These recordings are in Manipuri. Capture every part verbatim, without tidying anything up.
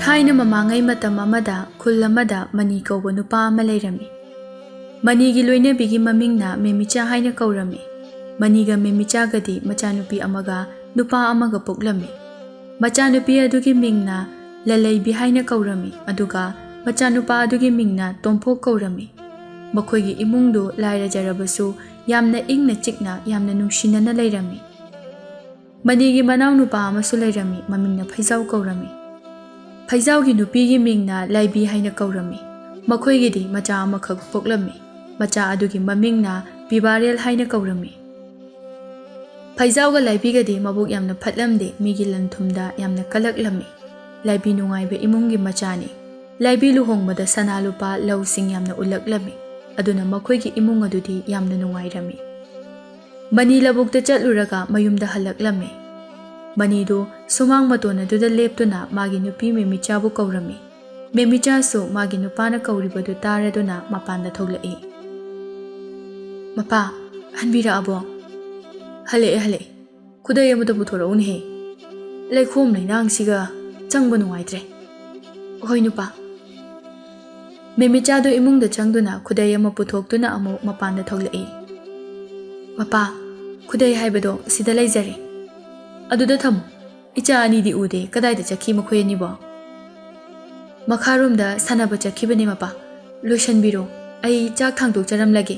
ꯊꯥꯏꯅ ꯃꯃꯥꯡꯉꯩ ꯃꯇꯝ ꯑꯃꯗ ꯈꯨꯜ ꯑꯃꯗ ꯃꯅꯤ ꯀꯧꯕ ꯅꯨꯄꯥ ꯑꯃ ꯂꯩꯔꯝꯃꯤ꯫ ꯃꯅꯤꯒꯤ ꯂꯣꯏꯅꯕꯤꯒꯤ ꯃꯃꯤꯡꯅ ꯃꯦꯃꯤꯆꯥ ꯍꯥꯏꯅ ꯀꯧꯔꯝꯃꯤ꯫ ꯃꯅꯤꯒ ꯃꯦꯃꯤꯆꯥꯒꯗꯤ ꯃꯆꯥꯅꯨꯄꯤ ꯑꯃꯒ ꯅꯨꯄꯥ ꯑꯃꯒ ꯄꯣꯛꯂꯝꯃꯤ꯫ ꯃꯆꯥꯅꯨꯄꯤ ꯑꯗꯨꯒꯤ ꯃꯤꯡꯅ ꯂꯂꯩꯕꯤ ꯍꯥꯏꯅ ꯀꯧꯔꯝꯃꯤ, ꯑꯗꯨꯒ ꯃꯆꯥꯅꯨꯄꯥ ꯑꯗꯨꯒꯤ ꯃꯤꯡꯅ ꯇꯣꯝꯄꯣꯛ ꯀꯧꯔꯝꯃꯤ꯫ ꯃꯈꯣꯏꯒꯤ ꯏꯃꯨꯡꯗꯨ ꯂꯥꯏꯔꯖꯔꯕꯁꯨ ꯌꯥꯝꯅ ꯏꯪꯅ ꯆꯤꯛꯅ, ꯌꯥꯝꯅ ꯅꯨꯡꯁꯤꯅꯅ ꯂꯩꯔꯝꯃꯤ꯫ ꯃꯅꯤꯒꯤ ꯃꯅꯥꯎꯅꯨꯄꯥ ꯑꯃꯁꯨ ꯂꯩꯔꯝꯃꯤ, ꯃꯃꯤꯡꯅ ꯐꯩꯖꯥꯎ ꯀꯧꯔꯝꯃꯤ꯫ ꯐꯩꯖꯥꯎꯒꯤ ꯅꯨꯄꯤꯒꯤ ꯃꯤꯡꯅ ꯂꯥꯏꯕꯤ ꯍꯥꯏꯅ ꯀꯧꯔꯝꯃꯤ꯫ ꯃꯈꯣꯏꯒꯤꯗꯤ ꯃꯆꯥ ꯑꯃꯈꯛ ꯄꯣꯛꯂꯝꯃꯤ꯫ ꯃꯆꯥ ꯑꯗꯨꯒꯤ ꯃꯃꯤꯡꯅ ꯄꯤꯕꯥꯔꯦꯜ ꯍꯥꯏꯅ ꯀꯧꯔꯝꯃꯤ꯫ ꯐꯩꯖꯥꯎꯒ ꯂꯥꯏꯕꯤꯒꯗꯤ ꯃꯕꯨꯛ ꯌꯥꯝꯅ ꯐꯠꯂꯝꯗꯦ, ꯃꯤꯒꯤ ꯂꯟ ꯊꯨꯝꯗ ꯌꯥꯝꯅ ꯀꯜꯂꯛꯂꯝꯃꯤ꯫ ꯂꯥꯏꯕꯤ ꯅꯨꯡꯉꯥꯏꯕ ꯏꯃꯨꯡꯒꯤ ꯃꯆꯥꯅꯤ꯫ ꯂꯥꯏꯕꯤ ꯂꯨꯍꯣꯡꯕꯗ ꯁꯅꯥ ꯂꯨꯄꯥ ꯂꯧꯁꯤꯡ ꯌꯥꯝꯅ ꯎꯠꯂꯛꯂꯝꯃꯤ, ꯑꯗꯨꯅ ꯃꯈꯣꯏꯒꯤ ꯏꯃꯨꯡ ꯑꯗꯨꯗꯤ ꯌꯥꯝꯅ ꯅꯨꯡꯉꯥꯏꯔꯝꯃꯤ꯫ ꯃꯅꯤ ꯂꯧꯕꯨꯛꯇ ꯆꯠꯂꯨꯔꯒ ꯃꯌꯨꯝꯗ ꯍꯜꯂꯛꯂꯝꯃꯤ꯫ ꯃꯅꯤꯗꯨ ꯁꯨꯃꯥꯡ ꯃꯇꯣꯟ ꯑꯗꯨꯗ ꯂꯦꯞꯇꯨꯅ ꯃꯥꯒꯤ ꯅꯨꯄꯤ ꯃꯦꯃꯤꯆꯥꯕꯨ ꯀꯧꯔꯝꯃꯤ꯫ ꯃꯦꯃꯤꯆꯥꯁꯨ ꯃꯥꯒꯤ ꯅꯨꯄꯥꯅ ꯀꯧꯔꯤꯕꯗꯨ ꯇꯥꯔꯗꯨꯅ ꯃꯄꯥꯟꯗ ꯊꯣꯛꯂꯛꯏ꯫ "ꯃꯄꯥ, ꯍꯟꯕꯤꯔꯛꯑꯕꯣ?" "ꯍꯜꯂꯛꯑꯦ, ꯍꯜꯂꯛꯑꯦ꯫ ꯈꯨꯗꯩ ꯑꯃꯇ ꯄꯨꯊꯣꯔꯛꯎꯅꯦꯍꯦ꯫ ꯂꯩꯈꯣꯝ ꯂꯩꯅꯥꯡꯁꯤꯒ ꯆꯪꯕ ꯅꯨꯡꯉꯥꯏꯇ꯭ꯔꯦ꯫" "ꯍꯣꯏ ꯅꯨꯄꯥ꯫" ꯃꯦꯃꯤꯆꯥꯗꯨ ꯏꯃꯨꯡꯗ ꯆꯪꯗꯨꯅ ꯈꯨꯗꯩ ꯑꯃ ꯄꯨꯊꯣꯛꯇꯨꯅ ꯑꯃꯨꯛ ꯃꯄꯥꯟꯗ ꯊꯣꯛꯂꯛꯏ꯫ "ꯃꯄꯥ, ꯈꯨꯗꯩ ꯍꯥꯏꯕꯗꯣ ꯁꯤꯗ ꯂꯩꯖꯔꯦ꯫ ꯑꯗꯨꯗ ꯊꯝꯃꯨ꯫ ꯏꯆꯥ ꯑꯅꯤꯗꯤ ꯎꯗꯦ, ꯀꯗꯥꯏꯗ ꯆꯠꯈꯤ ꯃꯈꯣꯏ ꯑꯅꯤꯕꯣ?" "ꯃꯈꯥꯔꯣꯝꯗ ꯁꯥꯟꯅꯕ ꯆꯠꯈꯤꯕꯅꯦ ꯃꯄꯥ꯫ ꯂꯣꯏꯁꯟꯕꯤꯔꯣ, ꯑꯩ ꯆꯥꯛ ꯊꯥꯡꯗꯣꯛꯆꯔꯝꯂꯒꯦ꯫"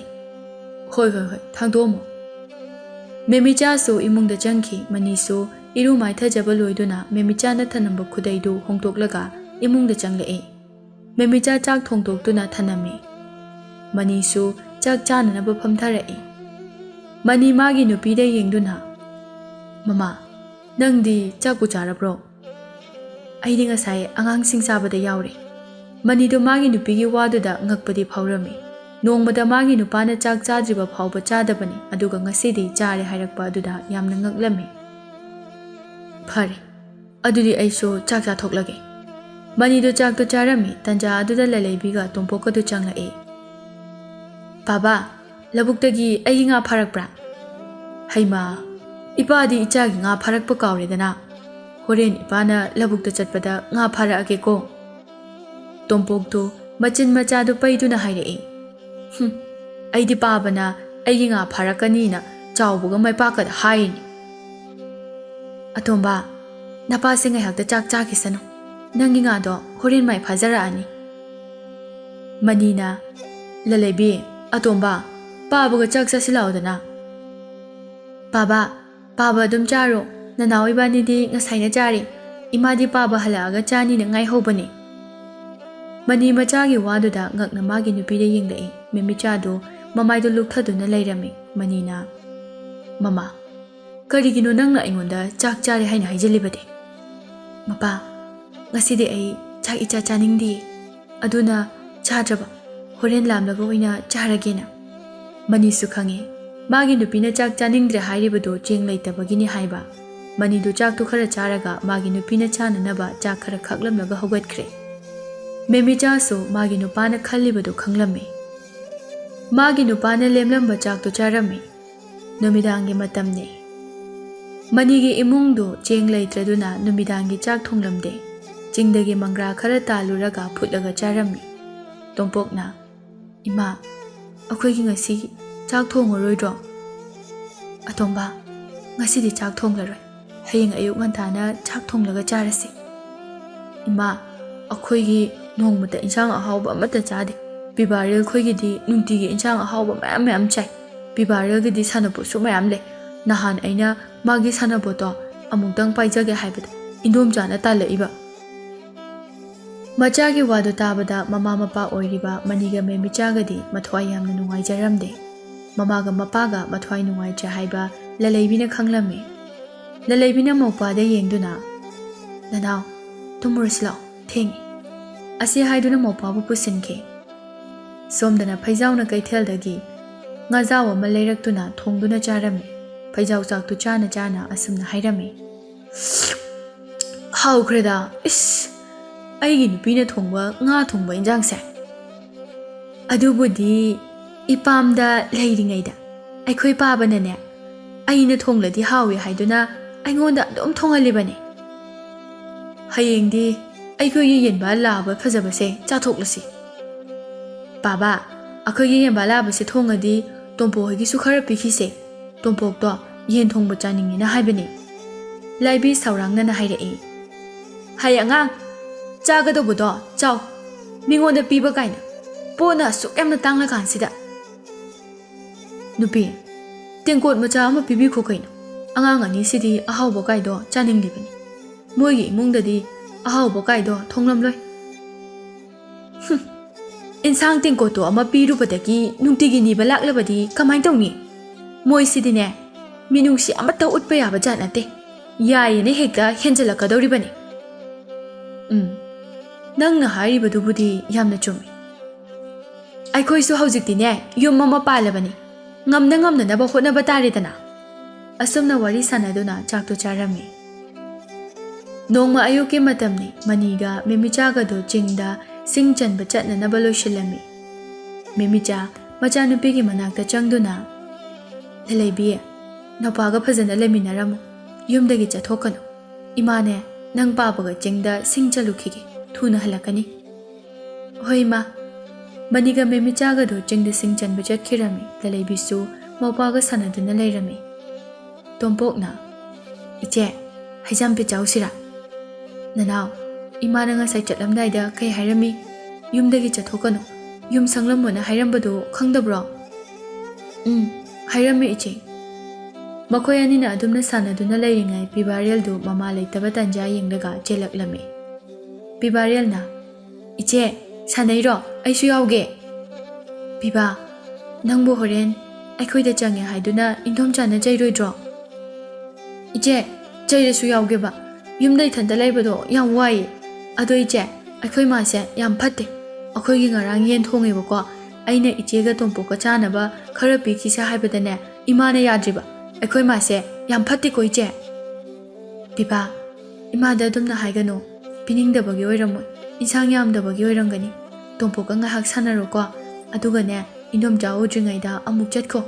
"ꯍꯣꯏ, ꯍꯣꯏ, ꯍꯣꯏ, ꯊꯥꯡꯗꯣꯛꯑꯝꯃꯣ꯫" ꯃꯦꯃꯤꯆꯥꯁꯨ ꯏꯃꯨꯡꯗ ꯆꯪꯈꯤ꯫ ꯃꯅꯤꯁꯨ ꯏꯔꯨ ꯃꯥꯏꯊꯖꯕ ꯂꯣꯏꯗꯨꯅ ꯃꯦꯃꯤꯆꯥꯅ ꯊꯅꯝꯕ ꯈꯨꯗꯩꯗꯨ ꯍꯣꯡꯗꯣꯛꯂꯒ ꯏꯃꯨꯡꯗ ꯆꯪꯂꯛꯏ꯫ ꯃꯦꯃꯤꯆꯥ ꯆꯥꯛ ꯊꯣꯡꯗꯣꯛꯇꯨꯅ ꯊꯅꯝꯃꯤ꯫ ꯃꯅꯤꯁꯨ ꯆꯥꯛ ꯆꯥꯅꯅꯕ ꯐꯝꯊꯔꯛꯏ꯫ ꯃꯅꯤ ꯃꯥꯒꯤ ꯅꯨꯄꯤꯗ ꯌꯦꯡꯗꯨꯅ, "ꯃꯃꯥ, ꯅꯪꯗꯤ ꯆꯥꯛꯄꯨ ꯆꯥꯔꯕ꯭ꯔꯣ?" "ꯑꯩꯗꯤ ꯉꯁꯥꯏ ꯑꯉꯥꯡꯁꯤꯡ ꯆꯥꯕꯗ ꯌꯥꯎꯔꯦ꯫" ꯃꯅꯤꯗꯨ ꯃꯥꯒꯤ ꯅꯨꯄꯤꯒꯤ ꯋꯥꯗꯨꯗ ꯉꯛꯄꯗꯤ ꯐꯥꯎꯔꯝꯃꯤ꯫ ꯅꯣꯡꯃꯗ ꯃꯥꯒꯤ ꯅꯨꯄꯥꯅ ꯆꯥꯛ ꯆꯥꯗ꯭ꯔꯤꯕ ꯐꯥꯎꯕ ꯆꯥꯗꯕꯅꯤ, ꯑꯗꯨꯒ ꯉꯁꯤꯗꯤ ꯆꯥꯔꯦ ꯍꯥꯏꯔꯛꯄ ꯑꯗꯨꯗ ꯌꯥꯝꯅ ꯉꯛꯂꯝꯃꯤ꯫ "ꯐꯔꯦ, ꯑꯗꯨꯗꯤ ꯑꯩꯁꯨ ꯆꯥꯛ ꯆꯥꯊꯣꯛꯂꯒꯦ꯫" ꯃꯅꯤꯗꯨ ꯆꯥꯛꯇꯨ ꯆꯥꯔꯝꯃꯤ꯫ ꯇꯟꯖꯥ ꯑꯗꯨꯗ ꯂꯂꯩꯕꯤꯒ ꯇꯣꯝꯄꯣꯛꯀꯗꯨ ꯆꯪꯂꯛꯏ꯫ "ꯕꯥꯕꯥ, ꯂꯧꯕꯨꯛꯇꯒꯤ ꯑꯩꯒꯤ ꯉꯥ ꯐꯥꯔꯛꯄ꯭ꯔꯥ?" "ꯍꯩꯃꯥ, ꯏꯄꯥꯗꯤ ꯏꯆꯥꯒꯤ ꯉꯥ ꯐꯥꯔꯛꯄ ꯀꯥꯎꯔꯦꯗꯅ꯫" ꯍꯣꯔꯦꯟ ꯏꯄꯥꯅ ꯂꯧꯕꯨꯛꯇ ꯆꯠꯄꯗ ꯉꯥ ꯐꯥꯔꯛꯑꯒꯦꯀꯣ꯫ ꯇꯣꯝꯄꯣꯛꯇꯨ ꯃꯆꯤꯟ ꯃꯆꯥꯗꯨ ꯄꯩꯗꯨꯅ ꯍꯥꯏꯔꯛꯏ꯫ "ꯍꯨꯝ, ꯑꯩꯗꯤ ꯄꯥꯕꯅ ꯑꯩꯒꯤ ꯉꯥ ꯐꯥꯔꯛꯀꯅꯤꯅ ꯆꯥꯎꯕꯒ ꯃꯥꯏꯄꯥꯛꯀꯗ ꯍꯥꯏꯔꯤꯅꯤ꯫" "ꯑꯇꯣꯝꯕ, ꯅꯄꯥꯁꯦ ꯉꯥꯏꯍꯥꯛꯇ ꯆꯥꯛ ꯆꯥꯈꯤꯁꯅꯨ꯫ ꯅꯪꯒꯤ ꯉꯥꯗꯣ ꯍꯣꯔꯦꯟ ꯃꯥꯏ ꯐꯥꯖꯔꯛꯑꯅꯤ꯫" ꯃꯅꯤꯅ, "ꯂꯂꯩꯕꯤ, ꯑꯇꯣꯝꯕ, ꯄꯥꯕꯒ ꯆꯥꯛ ꯆꯥꯁꯤꯜꯂꯛꯑꯣꯗꯅ꯫" "ꯄꯥꯕ, ꯄꯥꯕ ꯑꯗꯨꯝ ꯆꯥꯔꯣ꯫ ꯅꯅꯥꯎ ꯏꯕꯥꯅꯤꯗꯤ ꯉꯁꯥꯏꯅ ꯆꯥꯔꯦ꯫ ꯏꯃꯥꯗꯤ ꯄꯥꯕ ꯍꯜꯂꯛꯑꯒ ꯆꯥꯅꯤꯅ ꯉꯥꯏꯍꯧꯕꯅꯦ꯫" ꯃꯅꯤ ꯃꯆꯥꯒꯤ ꯋꯥꯗꯨꯗ ꯉꯛꯅ ꯃꯥꯒꯤ ꯅꯨꯄꯤꯗ ꯌꯦꯡꯂꯛꯏ꯫ ꯃꯦꯃꯤꯆꯥꯗꯨ ꯃꯃꯥꯏꯗꯨ ꯂꯨꯛꯊꯗꯨꯅ ꯂꯩꯔꯝꯃꯤ꯫ ꯃꯅꯤꯅ, "ꯃꯃꯥ, ꯀꯔꯤꯒꯤꯅꯣ ꯅꯪꯅ ꯑꯩꯉꯣꯟꯗ ꯆꯥꯛ ꯆꯥꯔꯦ ꯍꯥꯏꯅ ꯍꯥꯏꯖꯤꯜꯂꯤꯕꯗꯤ?" "ꯃꯄꯥ, ꯉꯁꯤꯗꯤ ꯑꯩ ꯆꯥꯛ ꯏꯆꯥ ꯆꯥꯅꯤꯡꯗꯤꯌꯦ꯫ ꯑꯗꯨꯅ ꯆꯥꯗ꯭ꯔꯕ, ꯍꯣꯔꯦꯟ ꯂꯥꯝꯂꯒ ꯑꯣꯏꯅ ꯆꯥꯔꯒꯦꯅ꯫" ꯃꯅꯤꯁꯨ ꯈꯪꯉꯤ, ꯃꯥꯒꯤ ꯅꯨꯄꯤꯅ ꯆꯥꯛ ꯆꯥꯅꯤꯡꯗ꯭ꯔꯦ ꯍꯥꯏꯔꯤꯕꯗꯨ ꯆꯦꯡ ꯂꯩꯇꯕꯒꯤꯅꯤ ꯍꯥꯏꯕ꯫ ꯃꯅꯤꯗꯨ ꯆꯥꯛꯇꯨ ꯈꯔ ꯆꯥꯔꯒ ꯃꯥꯒꯤ ꯅꯨꯄꯤꯅ ꯆꯥꯅꯅꯕ ꯆꯥꯛ ꯈꯔ ꯈꯥꯛꯂꯝꯂꯒ ꯍꯧꯒꯠꯈ꯭ꯔꯦ꯫ ꯃꯦꯃꯤꯆꯥꯁꯨ ꯃꯥꯒꯤ ꯅꯨꯄꯥꯅ ꯈꯜꯂꯤꯕꯗꯨ ꯈꯪꯂꯝꯃꯤ꯫ ꯃꯥꯒꯤ ꯅꯨꯄꯥꯅ ꯂꯦꯝꯂꯝꯕ ꯆꯥꯛꯇꯨ ꯆꯥꯔꯝꯃꯤ꯫ ꯅꯨꯃꯤꯗꯥꯡꯒꯤ ꯃꯇꯝꯅꯤ꯫ ꯃꯅꯤꯒꯤ ꯏꯃꯨꯡꯗꯨ ꯆꯦꯡ ꯂꯩꯇ꯭ꯔꯗꯨꯅ ꯅꯨꯃꯤꯗꯥꯡꯒꯤ ꯆꯥꯛ ꯊꯣꯡꯂꯝꯗꯦ꯫ ꯆꯤꯡꯗꯒꯤ ꯃꯪꯒ꯭ꯔꯥ ꯈꯔ ꯇꯥꯜꯂꯨꯔꯒ ꯐꯨꯠꯂꯒ ꯆꯥꯔꯝꯃꯤ꯫ ꯇꯣꯝꯄꯣꯛꯅ, "ꯏꯃꯥ, ꯑꯩꯈꯣꯏꯒꯤ ꯉꯁꯤ ꯆꯥꯛ ꯊꯣꯡꯉꯔꯣꯏꯗ꯭ꯔꯣ?" "ꯑꯇꯣꯝꯕ, ꯉꯁꯤꯗꯤ ꯆꯥꯛ ꯊꯣꯡꯂꯔꯣꯏ꯫ ꯍꯌꯦꯡ ꯑꯌꯨꯛ ꯉꯟꯇꯥꯅ ꯆꯥꯛ ꯊꯣꯡꯂꯒ ꯆꯥꯔꯁꯤ꯫" "ꯏꯃꯥ, ꯑꯩꯈꯣꯏꯒꯤ ꯅꯣꯡꯃꯇ ꯏꯟꯁꯥꯡ ꯑꯍꯥꯎꯕ ꯑꯃꯠꯇ ꯆꯥꯗꯦ꯫ ꯄꯤꯕꯥꯔꯦꯜ ꯈꯣꯏꯒꯤꯗꯤ ꯅꯨꯡꯇꯤꯒꯤ ꯏꯟꯁꯥꯡ ꯑꯍꯥꯎꯕ ꯃꯌꯥꯝ ꯃꯌꯥꯝ ꯆꯥꯏ꯫ ꯄꯤꯕꯥꯔꯦꯜꯒꯤꯗꯤ ꯁꯥꯟꯅꯄꯣꯠꯁꯨ ꯃꯌꯥꯝ ꯂꯩ꯫ ꯅꯍꯥꯟ ꯑꯩꯅ ꯃꯥꯒꯤ ꯁꯥꯟꯅꯄꯣꯠꯇꯣ ꯑꯃꯨꯛꯇꯪ ꯄꯥꯏꯖꯒꯦ ꯍꯥꯏꯕꯗ ꯏꯟꯗꯣꯝꯆꯥꯅ ꯇꯥꯜꯂꯛꯏꯕ꯫" ꯃꯆꯥꯒꯤ ꯋꯥꯗꯨ ꯇꯥꯕꯗ ꯃꯃꯥ ꯃꯄꯥ ꯑꯣꯏꯔꯤꯕ ꯃꯅꯤꯒ ꯃꯦꯃꯤꯆꯥꯒꯗꯤ ꯃꯊ꯭ꯋꯥꯏ ꯌꯥꯝꯅ ꯅꯨꯡꯉꯥꯏꯖꯔꯝꯗꯦ꯫ ꯃꯃꯥꯒ ꯃꯄꯥꯒ ꯃꯊ꯭ꯋꯥꯏ ꯅꯨꯡꯉꯥꯏꯇ꯭ꯔꯦ ꯍꯥꯏꯕ ꯂꯂꯩꯕꯤꯅ ꯈꯪꯂꯝꯃꯤ꯫ ꯂꯂꯩꯕꯤꯅ ꯃꯧꯄ꯭ꯋꯥꯗ ꯌꯦꯡꯗꯨꯅ, "ꯅꯅꯥꯎ, ꯇꯨꯝꯃꯨꯔꯁꯤ ꯂꯥꯛꯑꯣ, ꯊꯦꯡꯉꯦ" ꯑꯁꯤ ꯍꯥꯏꯗꯨꯅ ꯃꯧꯄ꯭ꯋꯥꯕꯨ ꯄꯨꯁꯤꯟꯈꯤ꯫ ꯁꯣꯝꯗꯅ ꯐꯩꯖꯥꯎꯅ ꯀꯩꯊꯦꯜꯗꯒꯤ ꯉꯥꯖꯥꯎ ꯑꯃ ꯂꯩꯔꯛꯇꯨꯅ ꯊꯣꯡꯗꯨꯅ ꯆꯥꯔꯝꯃꯤ꯫ ꯐꯩꯖꯥꯎ ꯆꯥꯛꯇꯨ ꯆꯥꯅ ꯆꯥꯅ ꯑꯁꯨꯝꯅ ꯍꯥꯏꯔꯝꯃꯤ, "ꯍꯥꯎꯈ꯭ꯔꯦꯗ, ꯏꯁ, ꯑꯩꯒꯤ ꯅꯨꯄꯤꯅ ꯊꯣꯡꯕ ꯉꯥ ꯊꯣꯡꯕ ꯏꯟꯖꯥꯡꯁꯦ꯫ ꯑꯗꯨꯕꯨꯗꯤ ꯏꯄꯥꯝꯗ ꯂꯩꯔꯤꯉꯩꯗ ꯑꯩꯈꯣꯏ ꯄꯥꯕꯅꯅꯦ, ꯑꯩꯅ ꯊꯣꯡꯂꯗꯤ ꯍꯥꯎꯏ ꯍꯥꯏꯗꯨꯅ ꯑꯩꯉꯣꯟꯗ ꯑꯗꯨꯝ ꯊꯣꯡꯍꯜꯂꯤꯕꯅꯦ꯫ "ꯍꯌꯦꯡꯗꯤ ꯑꯩꯈꯣꯏꯒꯤ ꯌꯦꯟꯕꯥ ꯂꯥꯕ ꯐꯖꯕꯁꯦ ꯆꯥꯊꯣꯛꯂꯁꯤ꯫ ꯕꯥꯕꯥ, ꯑꯩꯈꯣꯏꯒꯤ ꯌꯦꯟꯕꯥ ꯂꯥꯕꯁꯦ ꯊꯣꯡꯉꯗꯤ ꯇꯣꯝꯄꯣꯛ ꯍꯣꯏꯒꯤꯁꯨ ꯈꯔ ꯄꯤꯈꯤꯁꯦ꯫ ꯇꯣꯝꯄꯣꯛꯇꯣ ꯌꯦꯟ ꯊꯣꯡꯕ ꯆꯥꯅꯤꯡꯉꯦꯅ ꯍꯥꯏꯕꯅꯦ", ꯂꯥꯏꯕꯤ ꯁꯥꯎꯔꯥꯡꯅꯅ ꯍꯥꯏꯔꯛꯏ꯫ "ꯍꯩ ꯑꯉꯥꯡ, ꯆꯥꯒꯗꯧꯕꯗꯣ ꯆꯥꯎ, ꯃꯤꯉꯣꯟꯗ ꯄꯤꯕ ꯀꯥꯏꯅ꯫ ꯄꯣꯠꯅ ꯑꯁꯨꯛ ꯌꯥꯝꯅ ꯇꯥꯡꯂꯀꯥꯟꯁꯤꯗ꯫ ꯅꯨꯄꯤ, ꯇꯦꯡꯀꯣꯠ ꯃꯆꯥ ꯑꯃ ꯄꯤꯕꯤꯈꯣ ꯀꯩꯅꯣ꯫ ꯑꯉꯥꯡ ꯑꯅꯤꯁꯤꯗꯤ ꯑꯍꯥꯎꯕ ꯀꯥꯏꯗꯣ ꯆꯥꯅꯤꯡꯂꯤꯕꯅꯤ꯫ ꯃꯣꯏꯒꯤ ꯏꯃꯨꯡꯗꯗꯤ ꯑꯍꯥꯎꯕ ꯀꯥꯏꯗꯣ ꯊꯣꯡꯂꯝꯂꯣꯏ꯫" "ꯍꯨꯝ, ꯏꯟꯁꯥꯡ ꯇꯦꯡꯀꯣꯠꯇꯣ ꯑꯃ ꯄꯤꯔꯨꯕꯗꯒꯤ ꯅꯨꯡꯇꯤꯒꯤ ꯅꯤꯕ ꯂꯥꯛꯂꯕꯗꯤ ꯀꯃꯥꯏ ꯇꯧꯅꯤ? ꯃꯣꯏꯁꯤꯗꯤꯅꯦ, ꯃꯤꯅꯨꯡꯁꯤ ꯑꯃꯠꯇ ꯎꯠꯄ ꯌꯥꯕ ꯖꯥꯠ ꯅꯠꯇꯦ꯫ ꯌꯥꯏꯌꯦꯅ ꯍꯦꯛꯇ ꯍꯦꯟꯖꯜꯂꯛꯀꯗꯧꯔꯤꯕꯅꯤ꯫" "ꯎꯝ, ꯅꯪꯅ ꯍꯥꯏꯔꯤꯕꯗꯨꯕꯨꯗꯤ ꯌꯥꯝꯅ ꯆꯨꯝꯃꯤ꯫ ꯑꯩꯈꯣꯏꯁꯨ ꯍꯧꯖꯤꯛꯇꯤꯅꯦ, ꯌꯨꯝ ꯑꯃ ꯄꯥꯜꯂꯕꯅꯤ꯫ ꯉꯝꯅ ꯉꯝꯅꯅꯕ ꯍꯣꯠꯅꯕ ꯇꯥꯔꯦꯗꯅ꯫" ꯑꯁꯨꯝꯅ ꯋꯥꯔꯤ ꯁꯥꯟꯅꯗꯨꯅ ꯆꯥꯛꯇꯨ ꯆꯥꯔꯝꯃꯤ꯫ ꯅꯣꯡꯃ ꯑꯌꯨꯛꯀꯤ ꯃꯇꯝꯅꯤ꯫ ꯃꯅꯤꯒ ꯃꯦꯃꯤꯆꯥꯒꯗꯨ ꯆꯤꯡꯗ ꯁꯤꯡ ꯆꯟꯕ ꯆꯠꯅꯅꯕ ꯂꯣꯏꯁꯤꯜꯂꯝꯃꯤ꯫ ꯃꯦꯃꯤꯆꯥ ꯃꯆꯥꯅꯨꯄꯤꯒꯤ ꯃꯅꯥꯛꯇ ꯆꯪꯗꯨꯅ, "ꯂꯂꯩꯕꯤ, ꯅꯄꯥꯒ ꯐꯖꯅ ꯂꯩꯃꯤꯟꯅꯔꯝꯃꯨ꯫ ꯌꯨꯝꯗꯒꯤ ꯆꯠꯊꯣꯛꯀꯅꯨ꯫ ꯏꯃꯥꯅꯦ, ꯅꯪ ꯄꯥꯕꯒ ꯆꯤꯡꯗ ꯁꯤꯡ ꯆꯜꯂꯨꯈꯤꯒꯦ꯫ ꯊꯨꯅ ꯍꯜꯂꯛꯀꯅꯤ꯫" "ꯍꯣꯏ, ꯏꯃꯥ꯫" ꯃꯅꯤꯒ ꯃꯦꯃꯤꯆꯥꯒꯗꯨ ꯆꯤꯡꯗ ꯁꯤꯡ ꯆꯟꯕ ꯆꯠꯈꯤꯔꯝꯃꯤ꯫ ꯂꯂꯩꯕꯤꯁꯨ ꯃꯧꯄꯥꯒ ꯁꯥꯟꯅꯗꯨꯅ ꯂꯩꯔꯝꯃꯤ꯫ ꯇꯣꯝꯄꯣꯛꯅ, "ꯏꯆꯦ, ꯍꯩꯖꯥꯝ ꯄꯤꯆꯥꯎꯁꯤꯔꯥ?" "ꯅꯅꯥꯎ, ꯏꯃꯥꯅ ꯉꯁꯥꯏ ꯆꯠꯂꯝꯗꯥꯏꯗ ꯀꯩ ꯍꯥꯏꯔꯝꯃꯤ? ꯌꯨꯝꯗꯒꯤ ꯆꯠꯊꯣꯛꯀꯅꯨ, ꯌꯨꯝ ꯁꯪꯂꯝꯃꯣꯅ ꯍꯥꯏꯔꯝꯕꯗꯨ ꯈꯪꯗꯕ꯭ꯔꯣ?" "ꯎꯝ, ꯍꯥꯏꯔꯝꯃꯤ, ꯏꯆꯦ꯫" ꯃꯈꯣꯏ ꯑꯅꯤꯅ ꯑꯗꯨꯝꯅ ꯁꯥꯟꯅꯗꯨꯅ ꯂꯩꯔꯤꯉꯩ, ꯄꯤꯕꯥꯔꯦꯜꯗꯨ ꯃꯃꯥ ꯂꯩꯇꯕ ꯇꯥꯟꯖꯥ ꯌꯦꯡꯂꯒ ꯆꯦꯜꯂꯛꯂꯝꯃꯤ꯫ ꯄꯤꯕꯥꯔꯦꯜꯅ, "ꯏꯆꯦ, ꯁꯥꯟꯅꯩꯔꯣ? ꯑꯩꯁꯨ ꯌꯥꯎꯒꯦ꯫" "ꯄꯤꯕꯥ, ꯅꯪꯕꯨ ꯍꯣꯔꯦꯟ ꯑꯩꯈꯣꯏꯗ ꯆꯪꯉꯦ ꯍꯥꯏꯗꯨꯅ ꯏꯟꯗꯣꯝꯆꯥꯅ ꯆꯩꯔꯣꯏꯗ꯭ꯔꯣ?" "ꯏꯆꯦ, ꯆꯩꯔꯁꯨ ꯌꯥꯎꯒꯦꯕ꯫ ꯌꯨꯝꯗ ꯏꯊꯟꯇ ꯂꯩꯕꯗꯣ ꯌꯥꯝ ꯋꯥꯏꯌꯦ꯫ ꯑꯗꯣ ꯏꯆꯦ, ꯑꯩꯈꯣꯏ ꯃꯥꯁꯦ ꯌꯥꯝ ꯐꯠꯇꯦ꯫ ꯑꯩꯈꯣꯏꯒꯤ ꯉꯔꯥꯡ ꯌꯦꯟ ꯊꯣꯡꯉꯦꯕꯀꯣ, ꯑꯩꯅ ꯏꯆꯦꯒ ꯇꯣꯝꯄꯣꯛꯀ ꯆꯥꯅꯕ ꯈꯔ ꯄꯤꯈꯤꯁꯦ ꯍꯥꯏꯕꯗꯅꯦ, ꯏꯃꯥꯅ ꯌꯥꯗ꯭ꯔꯤꯕ꯫ ꯑꯩꯈꯣꯏ ꯃꯥꯁꯦ ꯌꯥꯝ ꯐꯠꯇꯦꯀꯣ, ꯏꯆꯦ?" "ꯄꯤꯕꯥ, ꯏꯃꯥꯗ ꯑꯗꯨꯝꯅ ꯍꯥꯏꯒꯅꯨ꯫ ꯄꯤꯅꯤꯡꯗꯕꯒꯤ ꯑꯣꯏꯔꯝꯃꯣꯏ, ꯏꯟꯁꯥꯡ ꯌꯥꯝꯗꯕꯒꯤ ꯑꯣꯏꯔꯝꯒꯅꯤ꯫ ꯇꯣꯝꯄꯣꯛꯀ ꯉꯥꯏꯍꯥꯛ ꯁꯥꯟꯅꯔꯣꯀꯣ, ꯑꯗꯨꯒꯅꯦ, ꯏꯟꯗꯣꯝꯆꯥ ꯎꯗ꯭ꯔꯤꯉꯩꯗ ꯑꯃꯨꯛ ꯆꯠꯈꯣ꯫"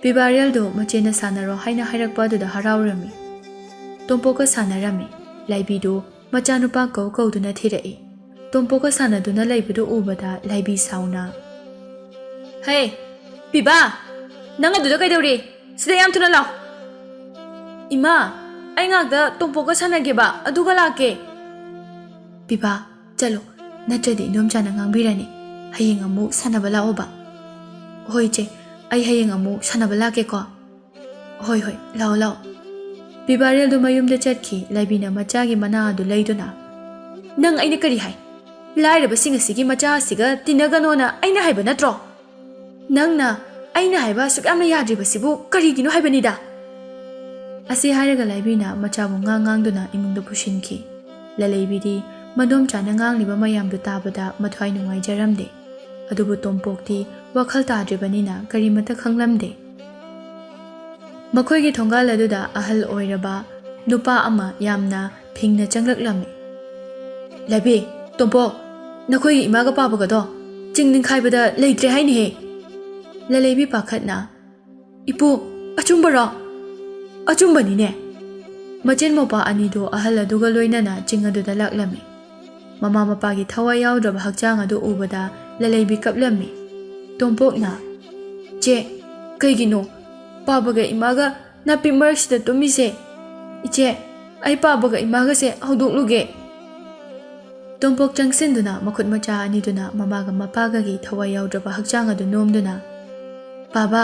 ꯄꯤꯕꯥꯔꯦꯜꯗꯨ ꯃꯆꯦꯅ ꯁꯥꯟꯅꯔꯣ ꯍꯥꯏꯅ ꯍꯥꯏꯔꯛꯄ ꯑꯗꯨꯗ ꯍꯔꯥꯎꯔꯝꯃꯤ꯫ ꯇꯣꯝꯄꯣꯛꯀ ꯁꯥꯟꯅꯔꯝꯃꯤ꯫ ꯂꯥꯏꯕꯤꯗꯨ ꯃꯆꯥꯅꯨꯄꯥ ꯀꯧ ꯀꯧꯗꯨꯅ ꯊꯤꯔꯛꯏ꯫ ꯇꯣꯝꯄꯣꯛꯀ ꯁꯥꯟꯅꯗꯨꯅ ꯂꯩꯕꯗꯨ ꯎꯕꯗ ꯂꯥꯏꯕꯤ ꯁꯥꯎꯅ, "ꯍꯦ, ꯄꯤꯕꯥ, ꯅꯪ ꯑꯗꯨꯗ ꯀꯩꯗꯧꯔꯤ? ꯁꯤꯗ ꯌꯥꯝ ꯊꯨꯅ ꯂꯥꯛꯑꯣ!" "ꯏꯃꯥ, ꯑꯩ ꯉꯥꯛꯇ ꯇꯣꯝꯄꯣꯛꯀ ꯁꯥꯟꯅꯒꯦꯕ, ꯑꯗꯨꯒ ꯂꯥꯛꯀꯦ꯫" "ꯄꯤꯕꯥ, ꯆꯠꯂꯣ, ꯅꯠꯇ꯭ꯔꯗꯤ ꯏꯟꯗꯣꯝꯆꯥꯅ ꯉꯥꯡꯕꯤꯔꯅꯤ꯫ ꯍꯌꯦꯡ ꯑꯃꯨꯛ ꯁꯥꯟꯅꯕ ꯂꯥꯛꯑꯣꯕ꯫" "ꯍꯣꯏ ꯏꯆꯦ, ꯑꯩ ꯍꯌꯦꯡ ꯑꯃꯨꯛ ꯁꯥꯟꯅꯕ ꯂꯥꯛꯀꯦꯀꯣ꯫" "ꯍꯣꯏ, ꯍꯣꯏ, ꯂꯥꯛꯑꯣ, ꯂꯥꯛꯑꯣ꯫" ꯄꯤꯕꯥꯔꯦꯜꯗꯨ ꯃꯌꯨꯝꯗ ꯆꯠꯈꯤ꯫ ꯂꯥꯏꯕꯤꯅ ꯃꯆꯥꯒꯤ ꯃꯅꯥ ꯑꯗꯨ ꯂꯩꯗꯨꯅ, "ꯅꯪ ꯑꯩꯅ ꯀꯔꯤ ꯍꯥꯏ? ꯂꯥꯏꯔꯕꯁꯤꯡ ꯑꯁꯤꯒꯤ ꯃꯆꯥ ꯑꯁꯤꯒ ꯇꯤꯟꯅꯒꯅꯣꯅ ꯑꯩꯅ ꯍꯥꯏꯕ ꯅꯠꯇ꯭ꯔꯣ? ꯅꯪꯅ ꯑꯩꯅ ꯍꯥꯏꯕ ꯑꯁꯨꯛ ꯌꯥꯝꯅ ꯌꯥꯗ꯭ꯔꯤꯕꯁꯤꯕꯨ ꯀꯔꯤꯒꯤꯅꯣ ꯍꯥꯏꯕꯅꯤꯗ?" ꯑꯁꯤ ꯍꯥꯏꯔꯒ ꯂꯥꯏꯕꯤꯅ ꯃꯆꯥꯕꯨ ꯉꯥꯡ ꯉꯥꯡꯗꯨꯅ ꯏꯃꯨꯡꯗ ꯄꯨꯁꯤꯟꯈꯤ꯫ ꯂꯂꯩꯕꯤꯗꯤ ꯃꯗꯣꯝꯆꯥꯅ ꯉꯥꯡꯂꯤꯕ ꯃꯌꯥꯝꯗꯨ ꯇꯥꯕꯗ ꯃꯊ꯭ꯋꯥꯏ ꯅꯨꯡꯉꯥꯏꯖꯔꯝꯗꯦ꯫ ꯑꯗꯨꯕꯨ ꯇꯣꯝꯄꯣꯛꯇꯤ ꯋꯥꯈꯜ ꯇꯥꯗ꯭ꯔꯤꯕꯅꯤꯅ ꯀꯔꯤꯃꯠꯇ ꯈꯪꯂꯝꯗꯦ꯫ ꯃꯈꯣꯏꯒꯤ ꯊꯣꯡꯒꯥꯜ ꯑꯗꯨꯗ ꯑꯍꯜ ꯑꯣꯏꯔꯕ ꯅꯨꯄꯥ ꯑꯃ ꯌꯥꯝꯅ ꯐꯤꯡꯅ ꯆꯪꯂꯛꯂꯝꯃꯤ꯫ "ꯂꯩꯕꯤ, ꯇꯣꯝꯄꯣꯛ, ꯅꯈꯣꯏꯒꯤ ꯏꯃꯥꯒ ꯄꯥꯕꯒꯗꯣ ꯆꯤꯡ ꯅꯤꯡꯈꯥꯏꯕꯗ ꯂꯩꯇ꯭ꯔꯦ ꯍꯥꯏꯅꯤꯍꯦ!" ꯂꯂꯩꯕꯤ ꯄꯥꯈꯠꯅ, "ꯏꯄꯨ, ꯑꯆꯨꯝꯕꯔꯣ?" "ꯑꯆꯨꯝꯕꯅꯤꯅꯦ!" ꯃꯆꯤꯟ ꯃꯧꯄꯥ ꯑꯅꯤꯗꯨ ꯑꯍꯜ ꯑꯗꯨꯒ ꯂꯣꯏꯅꯅ ꯆꯤꯡ ꯑꯗꯨꯗ ꯂꯥꯛꯂꯝꯃꯤ꯫ ꯃꯃꯥ ꯃꯄꯥꯒꯤ ꯊꯋꯥꯏ ꯌꯥꯎꯗ꯭ꯔꯕ ꯍꯛꯆꯥꯡ ꯑꯗꯨ ꯎꯕꯗ ꯂꯂꯩꯕꯤ ꯀꯞꯂꯝꯃꯤ꯫ ꯇꯣꯝꯄꯣꯛꯅ, "ꯆꯦ, ꯀꯩꯒꯤꯅꯣ ꯄꯥꯕꯒ ꯏꯃꯥꯒ ꯅꯥꯄꯤ ꯃꯔꯛꯁꯤꯗ ꯇꯨꯝꯃꯤꯁꯦ? ꯏꯆꯦ, ꯑꯩ ꯄꯥꯕꯒ ꯏꯃꯥꯒꯁꯦ ꯍꯧꯗꯣꯛꯂꯨꯒꯦ꯫" ꯇꯣꯝꯄꯣꯛ ꯆꯪꯁꯤꯟꯗꯨꯅ ꯃꯈꯨꯠ ꯃꯆꯥ ꯑꯅꯤꯗꯨꯅ ꯃꯃꯥꯒ ꯃꯄꯥꯒꯒꯤ ꯊꯋꯥꯏ ꯌꯥꯎꯗ꯭ꯔꯕ ꯍꯛꯆꯥꯡ ꯑꯗꯨ ꯅꯣꯝꯗꯨꯅ, "ꯄꯥꯕ,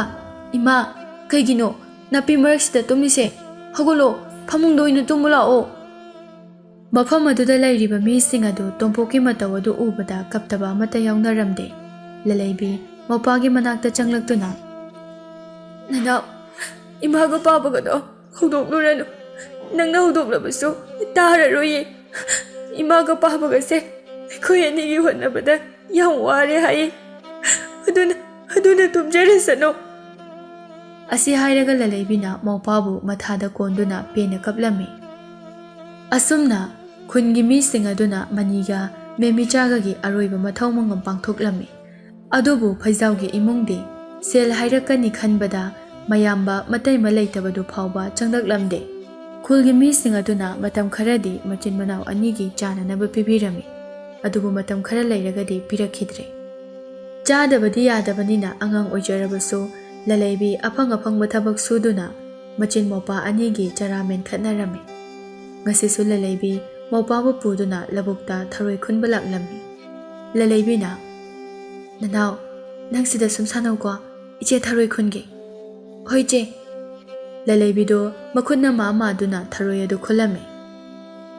ꯏꯃꯥ, ꯀꯩꯒꯤꯅꯣ ꯅꯥꯄꯤ ꯃꯔꯛꯁꯤꯗ ꯇꯨꯝꯃꯤꯁꯦ? ꯍꯧꯒꯠꯂꯣ, ꯐꯃꯨꯡꯗ ꯑꯣꯏꯅ ꯇꯨꯝꯃꯨ ꯂꯥꯛꯑꯣ꯫" ꯃꯐꯝ ꯑꯗꯨꯗ ꯂꯩꯔꯤꯕ ꯃꯤꯁꯤꯡ ꯑꯗꯨ ꯇꯣꯝꯄꯣꯛꯀꯤ ꯃꯇꯧ ꯑꯗꯨ ꯎꯕꯗ ꯀꯞꯇꯕ ꯑꯃꯠꯇ ꯌꯥꯎꯅꯔꯝꯗꯦ꯫ ꯂꯂꯩꯕꯤ ꯃꯧꯄꯥꯒꯤ ꯃꯅꯥꯛꯇ ꯆꯪꯂꯛꯇꯨꯅ, "ꯅꯅꯥꯎ, ꯏꯃꯥꯒ ꯄꯥꯕꯒꯗꯣ ꯍꯧꯗꯣꯛꯂꯨꯔꯅꯨ꯫ ꯅꯪꯅ ꯍꯧꯗꯣꯛꯂꯕꯁꯨ ꯇꯥꯔꯔꯣꯏꯌꯦ꯫ ꯏꯃꯥꯒ ꯄꯥꯕꯒꯁꯦ ꯑꯩꯈꯣꯏ ꯑꯅꯤꯒꯤ ꯍꯣꯠꯅꯕꯗ ꯌꯥꯝ ꯋꯥꯔꯦ ꯍꯥꯏꯌꯦ꯫ ꯑꯗꯨꯅ, ꯑꯗꯨꯅ ꯇꯨꯝꯖꯔꯁꯅꯨ꯫" ꯑꯁꯤ ꯍꯥꯏꯔꯒ ꯂꯂꯩꯕꯤꯅ ꯃꯧꯄꯥꯕꯨ ꯃꯊꯥꯗ ꯀꯣꯟꯗꯨꯅ ꯄꯦꯟꯅ ꯀꯞꯂꯝꯃꯤ꯫ ꯑꯁꯨꯝꯅ ꯈꯨꯟꯒꯤ ꯃꯤꯁꯤꯡ ꯑꯗꯨꯅ ꯃꯅꯤꯒ ꯃꯦꯃꯤꯆꯥꯒꯒꯤ ꯑꯔꯣꯏꯕ ꯃꯊꯧ ꯃꯉꯝ ꯄꯥꯡꯊꯣꯛꯂꯝꯃꯤ꯫ ꯑꯗꯨꯕꯨ ꯐꯩꯖꯥꯎꯒꯤ ꯏꯃꯨꯡꯗꯤ ꯁꯦꯜ ꯍꯥꯏꯔꯛꯀꯅꯤ ꯈꯟꯕꯗ ꯃꯌꯥꯝꯕ ꯃꯇꯩꯃ ꯂꯩꯇꯕꯗꯨ ꯐꯥꯎꯕ ꯆꯪꯂꯛꯂꯝꯗꯦ꯫ ꯈꯨꯜꯒꯤ ꯃꯤꯁꯤꯡ ꯑꯗꯨꯅ ꯃꯇꯝ ꯈꯔꯗꯤ ꯃꯆꯤꯟ ꯃꯅꯥꯎ ꯑꯅꯤꯒꯤ ꯆꯥꯅꯅꯕ ꯄꯤꯕꯤꯔꯝꯃꯤ, ꯑꯗꯨꯕꯨ ꯃꯇꯝ ꯈꯔ ꯂꯩꯔꯒꯗꯤ ꯄꯤꯔꯛꯈꯤꯗ꯭ꯔꯦ꯫ ꯆꯥꯗꯕꯗꯤ ꯌꯥꯗꯕꯅꯤꯅ ꯑꯉꯥꯡ ꯑꯣꯏꯖꯔꯕꯁꯨ ꯂꯂꯩꯕꯤ ꯑꯐꯪ ꯑꯐꯪꯕ ꯊꯕꯛ ꯁꯨꯗꯨꯅ ꯃꯆꯤꯟ ꯃꯧꯄꯥ ꯑꯅꯤꯒꯤ ꯆꯔꯥ ꯃꯦꯟꯈꯠꯅꯔꯝꯃꯤ꯫ ꯉꯁꯤꯁꯨ ꯂꯂꯩꯕꯤ ꯃꯧꯄꯥꯕꯨ ꯄꯨꯗꯨꯅ ꯂꯧꯕꯨꯛꯇ ꯊꯔꯣꯏ ꯈꯨꯟꯕ ꯂꯥꯛꯂꯝꯃꯤ꯫ ꯂꯂꯩꯕꯤꯅ, "ꯅꯅꯥꯎ, ꯅꯪ ꯁꯤꯗ ꯁꯨꯝ ꯁꯥꯟꯅꯧꯀꯣ, ꯏꯆꯦ ꯊꯔꯣꯏ ꯈꯨꯟꯒꯦ꯫" "ꯍꯣꯏ ꯏꯆꯦ꯫" ꯂꯂꯩꯕꯤꯗꯣ ꯃꯈꯨꯠꯅ ꯃꯥ ꯃꯥꯗꯨꯅ ꯊꯔꯣꯏ ꯑꯗꯨ ꯈꯨꯜꯂꯝꯃꯤ꯫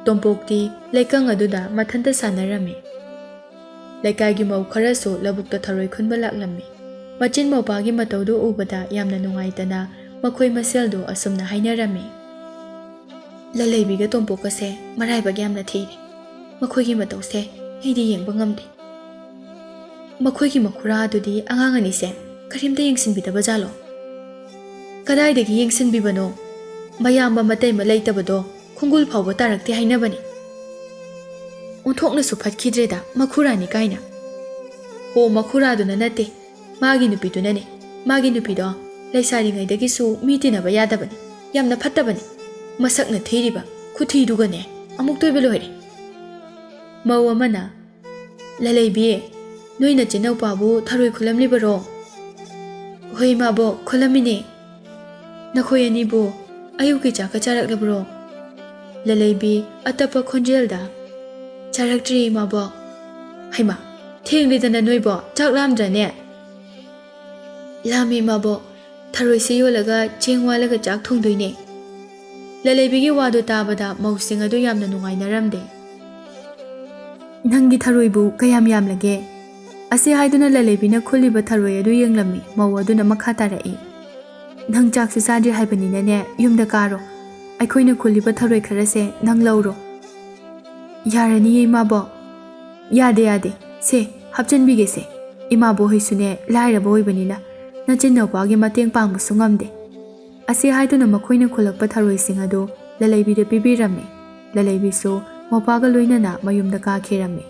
ꯇꯣꯝꯄꯣꯛꯇꯤ ꯂꯩꯀꯪ ꯑꯗꯨꯗ ꯃꯊꯟꯇ ꯁꯥꯟꯅꯔꯝꯃꯤ꯫ ꯂꯩꯀꯥꯏꯒꯤ ꯃꯧ ꯈꯔꯁꯨ ꯂꯧꯕꯨꯛꯇ ꯊꯔꯣꯏ ꯈꯨꯟꯕ ꯂꯥꯛꯂꯝꯃꯤ꯫ ꯃꯆꯤꯟ ꯃꯧꯄꯥꯒꯤ ꯃꯇꯧꯗꯨ ꯎꯕꯗ ꯌꯥꯝꯅ ꯅꯨꯡꯉꯥꯏꯇꯅ ꯃꯈꯣꯏ ꯃꯁꯦꯜꯗꯨ ꯑꯁꯨꯝꯅ ꯍꯥꯏꯅꯔꯝꯃꯤ, "ꯂꯂꯩꯕꯤꯒ ꯇꯣꯝꯄꯣꯛꯀꯁꯦ ꯃꯔꯥꯏꯕꯛ ꯌꯥꯝꯅ ꯊꯤꯔꯦ꯫ ꯃꯈꯣꯏꯒꯤ ꯃꯇꯧꯁꯦ ꯑꯩꯗꯤ ꯌꯦꯡꯕ ꯉꯝꯗꯦ꯫ ꯃꯈꯣꯏꯒꯤ ꯃꯈꯨꯔꯥ ꯑꯗꯨꯗꯤ ꯑꯉꯥꯡ ꯑꯅꯤꯁꯦ ꯀꯔꯤꯝꯇ ꯌꯦꯡꯁꯤꯟꯕꯤꯗꯕ ꯖꯥꯠꯂꯣ? ꯀꯗꯥꯏꯗꯒꯤ ꯌꯦꯡꯁꯤꯟꯕꯤꯕꯅꯣ? ꯃꯌꯥꯝꯕ ꯃꯇꯩꯃ ꯂꯩꯇꯕꯗꯣ ꯈꯣꯡꯒꯨꯜ ꯐꯥꯎꯕ ꯇꯥꯔꯛꯇꯦ ꯍꯥꯏꯅꯕꯅꯤ꯫ ꯑꯣꯟꯊꯣꯛꯅꯁꯨ ꯐꯠꯈꯤꯗ꯭ꯔꯦꯗ ꯃꯈꯨꯔꯥꯅꯤ ꯀꯥꯏꯅ꯫ ꯍꯣ, ꯃꯈꯨꯔꯥꯗꯨꯅ ꯅꯠꯇꯦ, ꯃꯥꯒꯤ ꯅꯨꯄꯤꯗꯨꯅꯅꯦ꯫ ꯃꯥꯒꯤ ꯅꯨꯄꯤꯗꯣ ꯂꯩꯁꯥꯔꯤꯉꯩꯗꯒꯤꯁꯨ ꯃꯤ ꯇꯤꯟꯅꯕ ꯌꯥꯗꯕꯅꯤ, ꯌꯥꯝꯅ ꯐꯠꯇꯕꯅꯤ꯫ ꯃꯁꯛꯅ ꯊꯤꯔꯤꯕ ꯈꯨꯊꯤꯗꯨꯒꯅꯦ ꯑꯃꯨꯛꯇꯣꯏꯕ ꯂꯣꯏꯔꯦ꯫" ꯃꯧ ꯑꯃꯅ, "ꯂꯂꯩꯕꯤ, ꯅꯣꯏ ꯅꯆꯤꯟꯅꯧꯄꯥꯕꯨ ꯊꯔꯣꯏ ꯈꯨꯜꯂꯝꯂꯤꯕꯔꯣ?" "ꯍꯣꯏ ꯏꯃꯥꯕꯣꯛ, ꯈꯨꯜꯂꯝꯃꯤꯅꯦ꯫" "ꯅꯈꯣꯏ ꯑꯅꯤꯕꯨ ꯑꯌꯨꯛꯀꯤ ꯆꯥꯛꯀ ꯆꯥꯔꯛꯂꯕ꯭ꯔꯣ?" ꯂꯂꯩꯕꯤ ꯑꯇꯞꯄ ꯈꯣꯟꯖꯦꯜꯗ, "ꯆꯥꯔꯛꯇ꯭ꯔꯤ ꯏꯃꯥꯕꯣꯛ꯫" "ꯍꯩꯃꯥ, ꯊꯦꯡꯂꯦꯗꯅ ꯅꯣꯏꯕꯣ, ꯆꯥꯛ ꯂꯥꯝꯗ꯭ꯔꯅꯦ?" "ꯂꯥꯝꯃꯤ ꯏꯃꯥꯕꯣꯛ, ꯊꯔꯣꯏꯁꯦ ꯌꯣꯜꯂꯒ ꯆꯦꯡ ꯋꯥꯜꯂꯒ ꯆꯥꯛ ꯊꯣꯡꯗꯣꯏꯅꯦ꯫" ꯂꯂꯩꯕꯤꯒꯤ ꯋꯥꯗꯨ ꯇꯥꯕꯗ ꯃꯧꯁꯤꯡ ꯑꯗꯨ ꯌꯥꯝꯅ ꯅꯨꯡꯉꯥꯏꯅꯔꯝꯗꯦ꯫ "ꯅꯪꯒꯤ ꯊꯔꯣꯏꯕꯨ ꯀꯌꯥꯝ ꯌꯥꯝꯂꯒꯦ?" ꯑꯁꯤ ꯍꯥꯏꯗꯨꯅ ꯂꯂꯩꯕꯤꯅ ꯈꯨꯜꯂꯤꯕ ꯊꯔꯣꯏ ꯑꯗꯨ ꯌꯦꯡꯂꯝꯃꯤ꯫ ꯃꯧ ꯑꯗꯨꯅ ꯃꯈꯥ ꯇꯥꯔꯛꯏ, "ꯅꯪ ꯆꯥꯛꯁꯨ ꯆꯥꯗ꯭ꯔꯤ ꯍꯥꯏꯕꯅꯤꯅꯅꯦ, ꯌꯨꯝꯗ ꯀꯥꯔꯣ꯫ ꯑꯩꯈꯣꯏꯅ ꯈꯨꯜꯂꯤꯕ ꯊꯔꯣꯏ ꯈꯔꯁꯦ ꯅꯪ ꯂꯧꯔꯣ꯫" "ꯌꯥꯔꯅꯤꯌꯦ ꯏꯃꯥꯕꯣꯛ꯫" "ꯌꯥꯗꯦ, ꯌꯥꯗꯦ꯫ ꯁꯦ, ꯍꯥꯞꯆꯤꯟꯕꯤꯒꯦꯁꯦ꯫ ꯏꯃꯥꯕꯣꯛ ꯍꯣꯏꯁꯨꯅꯦ ꯂꯥꯏꯔꯕ ꯑꯣꯏꯕꯅꯤꯅ ꯅꯆꯤꯟꯅꯧꯄꯥꯒꯤ ꯃꯇꯦꯡ ꯄꯥꯡꯕꯁꯨ ꯉꯝꯗꯦ꯫" ꯑꯁꯤ ꯍꯥꯏꯗꯨꯅ ꯃꯈꯣꯏꯅ ꯈꯨꯜꯂꯛꯄ ꯊꯔꯣꯏꯁꯤꯡ ꯑꯗꯨ ꯂꯂꯩꯕꯤꯗ ꯄꯤꯕꯤꯔꯝꯃꯤ꯫ ꯂꯂꯩꯕꯤꯁꯨ ꯃꯧꯄꯥꯒ ꯂꯣꯏꯅꯅ ꯃꯌꯨꯝꯗ ꯀꯥꯈꯤꯔꯝꯃꯤ꯫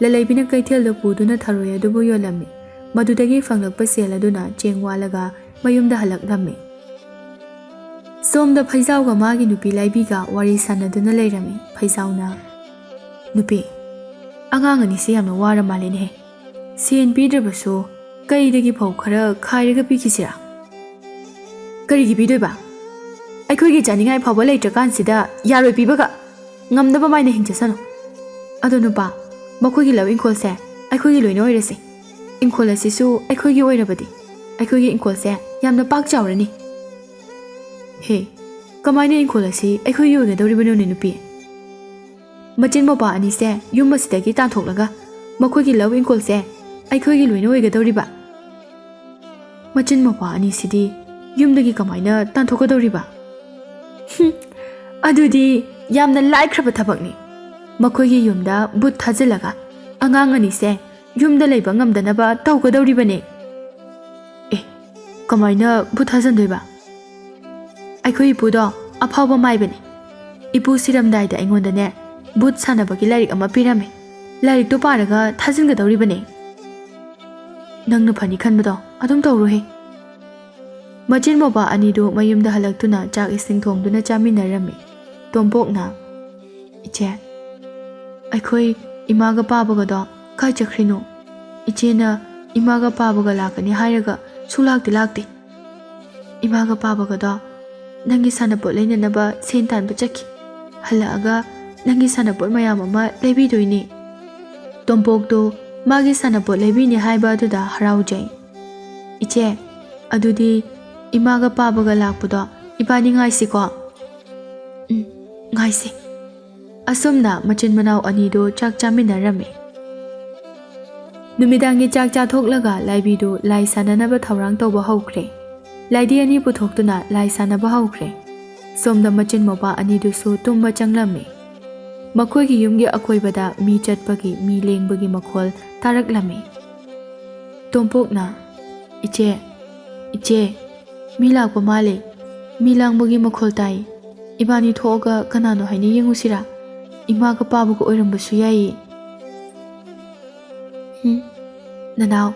ꯂꯂꯩꯕꯤꯅ ꯀꯩꯊꯦꯜꯗ ꯄꯨꯗꯨꯅ ꯊꯔꯣꯏ ꯑꯗꯨꯕꯨ ꯌꯣꯜꯂꯝꯃꯤ꯫ ꯃꯗꯨꯗꯒꯤ ꯐꯪꯂꯛꯄ ꯁꯦꯜ ꯑꯗꯨꯅ ꯆꯦꯡ ꯋꯥꯜꯂꯒ ꯃꯌꯨꯝꯗ ꯍꯜꯂꯛꯂꯝꯃꯤ꯫ ꯁꯣꯝꯗ ꯐꯩꯖꯥꯎꯒ ꯃꯥꯒꯤ ꯅꯨꯄꯤ ꯂꯥꯏꯕꯤꯒ ꯋꯥꯔꯤ ꯁꯥꯟꯅꯗꯨꯅ ꯂꯩꯔꯝꯃꯤ꯫ ꯐꯩꯖꯥꯎꯅ, "ꯅꯨꯄꯤ, ꯑꯉꯥꯡ ꯑꯅꯤꯁꯤ ꯌꯥꯝꯅ ꯋꯥꯔ ꯃꯥꯜꯂꯦꯅꯦꯍꯦ꯫ ꯁꯦꯟ ꯄꯤꯗ꯭ꯔꯕꯁꯨ ꯀꯩꯗꯒꯤ ꯐꯧ ꯈꯔ ꯈꯥꯏꯔꯒ ꯄꯤꯈꯤꯁꯤꯔꯥ?" "ꯀꯔꯤꯒꯤ ꯄꯤꯗꯣꯏꯕ? ꯑꯩꯈꯣꯏꯒꯤ ꯆꯥꯅꯤꯡꯉꯥꯏ ꯐꯥꯎꯕ ꯂꯩꯇ꯭ꯔꯀꯥꯟꯁꯤꯗ ꯌꯥꯔꯣꯏ ꯄꯤꯕꯒ꯫ ꯉꯝꯅꯕ ꯃꯥꯏꯅ ꯍꯤꯡꯖꯁꯅꯨ꯫ ꯑꯗꯣ ꯅꯨꯄꯥ, ꯃꯈꯣꯏꯒꯤ ꯂꯧ ꯏꯪꯈꯣꯜꯁꯦ ꯑꯩꯈꯣꯏꯒꯤ ꯂꯣꯏꯅ ꯑꯣꯏꯔꯁꯤ꯫ ꯏꯪꯈꯣꯜ ꯑꯁꯤꯁꯨ ꯑꯩꯈꯣꯏꯒꯤ ꯑꯣꯏꯔꯕꯗꯤ ꯑꯩꯈꯣꯏꯒꯤ ꯏꯪꯈꯣꯜꯁꯦ ꯌꯥꯝꯅ ꯄꯥꯛ ꯆꯥꯎꯔꯅꯤ꯫" "ꯍꯦ, ꯀꯃꯥꯏꯅ ꯏꯪꯈꯣꯜ ꯑꯁꯤ ꯑꯩꯈꯣꯏꯒꯤ ꯑꯣꯏꯒꯗꯧꯔꯤꯕꯅꯣꯅꯦ ꯅꯨꯄꯤ? ꯃꯆꯤꯟ ꯃꯧꯄꯥ ꯑꯅꯤꯁꯦ ꯌꯨꯝ ꯑꯁꯤꯗꯒꯤ ꯇꯥꯟꯊꯣꯛꯂꯒ ꯃꯈꯣꯏꯒꯤ ꯂꯧ ꯏꯪꯈꯣꯜꯁꯦ ꯑꯩꯈꯣꯏꯒꯤ ꯂꯣꯏꯅ ꯑꯣꯏꯒꯗꯧꯔꯤꯕ?" "ꯃꯆꯤꯟ ꯃꯧꯄꯥ ꯑꯅꯤꯁꯤꯗꯤ ꯌꯨꯝꯗꯒꯤ ꯀꯃꯥꯏꯅ ꯇꯥꯟꯊꯣꯛꯀꯗꯧꯔꯤꯕ?" "ꯍꯨꯝ, ꯑꯗꯨꯗꯤ ꯌꯥꯝꯅ ꯂꯥꯏꯈ꯭ꯔꯕ ꯊꯕꯛꯅꯤ꯫ ꯃꯈꯣꯏꯒꯤ ꯌꯨꯝꯗ ꯚꯨꯠ ꯊꯥꯖꯤꯜꯂꯒ ꯑꯉꯥꯡ ꯑꯅꯤꯁꯦ ꯌꯨꯝꯗ ꯂꯩꯕ ꯉꯝꯗꯅꯕ ꯇꯧꯒꯗꯧꯔꯤꯕꯅꯦ꯫" "ꯑꯦ, ꯀꯃꯥꯏꯅ ꯚꯨꯠ ꯊꯥꯖꯤꯟꯗꯣꯏꯕ?" "ꯑꯩꯈꯣꯏ ꯏꯄꯨꯗꯣ ꯑꯐꯥꯎꯕ ꯃꯥꯏꯕꯅꯦ꯫ ꯏꯄꯨ ꯁꯤꯔꯝꯗꯥꯏꯗ ꯑꯩꯉꯣꯟꯗꯅꯦ ꯚꯨꯠ ꯁꯥꯟꯅꯕꯒꯤ ꯂꯥꯏꯔꯤꯛ ꯑꯃ ꯄꯤꯔꯝꯃꯦ꯫ ꯂꯥꯏꯔꯤꯛꯇꯣ ꯄꯥꯔꯒ ꯊꯥꯖꯤꯟꯒꯗꯧꯔꯤꯕꯅꯦ꯫" "ꯅꯪꯅ ꯐꯅꯤ ꯈꯟꯕꯗꯣ ꯑꯗꯨꯝ ꯇꯧꯔꯨꯍꯦ꯫" ꯃꯆꯤꯟ ꯃꯧꯄꯥ ꯑꯅꯤꯗꯨ ꯃꯌꯨꯝꯗ ꯍꯜꯂꯛꯇꯨꯅ ꯆꯥꯛ ꯏꯁꯤꯡ ꯊꯣꯡꯗꯨꯅ ꯆꯥꯃꯤꯟꯅꯔꯝꯃꯤ꯫ ꯇꯣꯝꯄꯣꯛꯅ, "ꯏꯆꯦ, ꯑꯩꯈꯣꯏ ꯏꯃꯥꯒ ꯄꯥꯕꯒꯗꯣ ꯀꯥꯏ ꯆꯠꯈ꯭ꯔꯤꯅꯣ? ꯏꯆꯦꯅ ꯏꯃꯥꯒ ꯄꯥꯕꯒ ꯂꯥꯛꯀꯅꯤ ꯍꯥꯏꯔꯒ ꯁꯨꯡꯂꯥꯛꯇꯤ ꯂꯥꯛꯇꯦ꯫ ꯏꯃꯥꯒ ꯄꯥꯕꯒꯗꯣ ꯅꯪꯒꯤ ꯁꯥꯟꯅꯄꯣꯠ ꯂꯩꯅꯅꯕ ꯁꯦꯟ ꯇꯥꯟꯕ ꯆꯠꯈꯤ꯫ ꯍꯜꯂꯛꯑꯒ ꯅꯪꯒꯤ ꯁꯥꯟꯅꯄꯣꯠ ꯃꯌꯥꯝ ꯑꯃ ꯂꯩꯕꯤꯗꯣꯏꯅꯦ꯫" ꯇꯣꯝꯄꯣꯛꯇꯨ ꯃꯥꯒꯤ ꯁꯥꯟꯅꯄꯣꯠ ꯂꯩꯕꯤꯅꯤ ꯍꯥꯏꯕ ꯑꯗꯨꯗ ꯍꯔꯥꯎꯖꯩ꯫ "ꯏꯆꯦ, ꯑꯗꯨꯗꯤ ꯏꯃꯥꯒ ꯄꯥꯕꯒ ꯂꯥꯛꯄꯗꯣ ꯏꯕꯥꯅꯤ ꯉꯥꯏꯁꯤꯀꯣ?" "ꯎꯝ, ꯉꯥꯏꯁꯤ꯫" ꯑꯁꯨꯝꯅ ꯃꯆꯤꯟ ꯃꯅꯥꯎ ꯑꯅꯤꯗꯨ ꯆꯥꯛ ꯆꯥꯃꯤꯟꯅꯔꯝꯃꯤ꯫ ꯅꯨꯃꯤꯗꯥꯡꯒꯤ ꯆꯥꯛ ꯆꯥꯊꯣꯛꯂꯒ ꯂꯥꯏꯕꯤꯗꯨ ꯂꯥꯏ ꯁꯥꯟꯅꯅꯕ ꯊꯧꯔꯥꯡ ꯇꯧꯕ ꯍꯧꯈ꯭ꯔꯦ꯫ ꯂꯥꯏꯙꯤ ꯑꯅꯤ ꯄꯨꯊꯣꯛꯇꯨꯅ ꯂꯥꯏ ꯁꯥꯟꯅꯕ ꯍꯧꯈ꯭ꯔꯦ꯫ ꯁꯣꯝꯗ ꯃꯆꯤꯟ ꯃꯧꯄꯥ ꯑꯅꯤꯗꯨꯁꯨ ꯇꯨꯝꯕ ꯆꯪꯂꯝꯃꯤ꯫ ꯃꯈꯣꯏꯒꯤ ꯌꯨꯝꯒꯤ ꯑꯀꯣꯏꯕꯗ ꯃꯤ ꯆꯠꯄꯒꯤ, ꯃꯤ ꯂꯦꯡꯕꯒꯤ ꯃꯈꯣꯜ ꯇꯥꯔꯛꯂꯝꯃꯤ꯫ ꯇꯣꯝꯄꯣꯛꯅ, "ꯏꯆꯦ, ꯏꯆꯦ, ꯃꯤ ꯂꯥꯛꯄ ꯃꯥꯜꯂꯦ꯫ ꯃꯤ ꯂꯥꯡꯕꯒꯤ ꯃꯈꯣꯜ ꯇꯥꯏ꯫ ꯏꯕꯥꯅꯤ ꯊꯣꯛꯑꯒ ꯀꯅꯥꯅꯣ ꯍꯥꯏꯅ ꯌꯦꯡꯉꯨꯁꯤꯔꯥ? ꯏꯃꯥꯒ ꯄꯥꯕꯒ ꯑꯣꯏꯔꯝꯕꯁꯨ ꯌꯥꯏꯌꯦ꯫" "ꯍꯨꯝ, ꯅꯅꯥꯎ,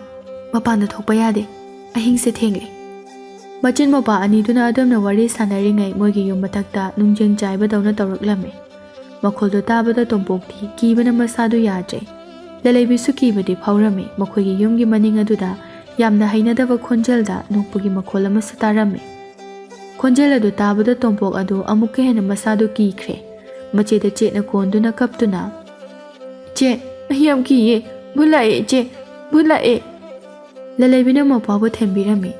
ꯃꯄꯥꯟꯗ ꯊꯣꯛꯄ ꯌꯥꯗꯦ꯫ ꯑꯍꯤꯡꯁꯦ ꯊꯦꯡꯂꯦ꯫" ꯃꯆꯤꯟ ꯃꯧꯄꯥ ꯑꯅꯤꯗꯨꯅ ꯑꯗꯨꯝꯅ ꯋꯥꯔꯤ ꯁꯥꯟꯅꯔꯤꯉꯩ ꯃꯣꯏꯒꯤ ꯌꯨꯝ ꯃꯊꯛꯇ ꯅꯨꯡꯖꯦꯡ ꯆꯥꯏꯕꯗꯧꯅ ꯇꯧꯔꯛꯂꯝꯃꯤ꯫ ꯃꯈꯣꯜꯗꯣ ꯇꯥꯕꯗ ꯇꯣꯝꯄꯣꯛꯇꯤ ꯀꯤꯕꯅ ꯃꯁꯥꯗꯨ ꯌꯥꯗ꯭ꯔꯦ꯫ ꯂꯂꯩꯕꯤꯁꯨ ꯀꯤꯕꯗꯤ ꯐꯥꯎꯔꯝꯃꯤ꯫ ꯃꯈꯣꯏꯒꯤ ꯌꯨꯝꯒꯤ ꯃꯅꯤꯡ ꯑꯗꯨꯗ ꯌꯥꯝꯅ ꯍꯩꯅꯗꯕ ꯈꯣꯟꯖꯦꯜꯗ ꯅꯣꯛꯄꯒꯤ ꯃꯈꯣꯜ ꯑꯃꯁꯨ ꯇꯥꯔꯝꯃꯤ꯫ ꯈꯣꯟꯖꯦꯜ ꯑꯗꯨ ꯇꯥꯕꯗ ꯇꯣꯝꯄꯣꯛ ꯑꯗꯨ ꯑꯃꯨꯛꯀ ꯍꯦꯟꯅ ꯃꯁꯥꯗꯨ ꯀꯤꯈ꯭ꯔꯦ꯫ ꯃꯆꯦꯗ ꯆꯦꯠꯅ ꯀꯣꯟꯗꯨꯅ ꯀꯞꯇꯨꯅ, "ꯏꯆꯦ, ꯑꯩ ꯌꯥꯝ ꯀꯤꯌꯦ꯫ ꯚꯨꯠ ꯂꯥꯛꯑꯦ ꯏꯆꯦ, ꯚꯨꯠ ꯂꯥꯛꯑꯦ!" ꯂꯂꯩꯕꯤꯅ ꯃꯧꯄꯥꯕꯨ ꯊꯦꯝꯕꯤꯔꯝꯃꯤ꯫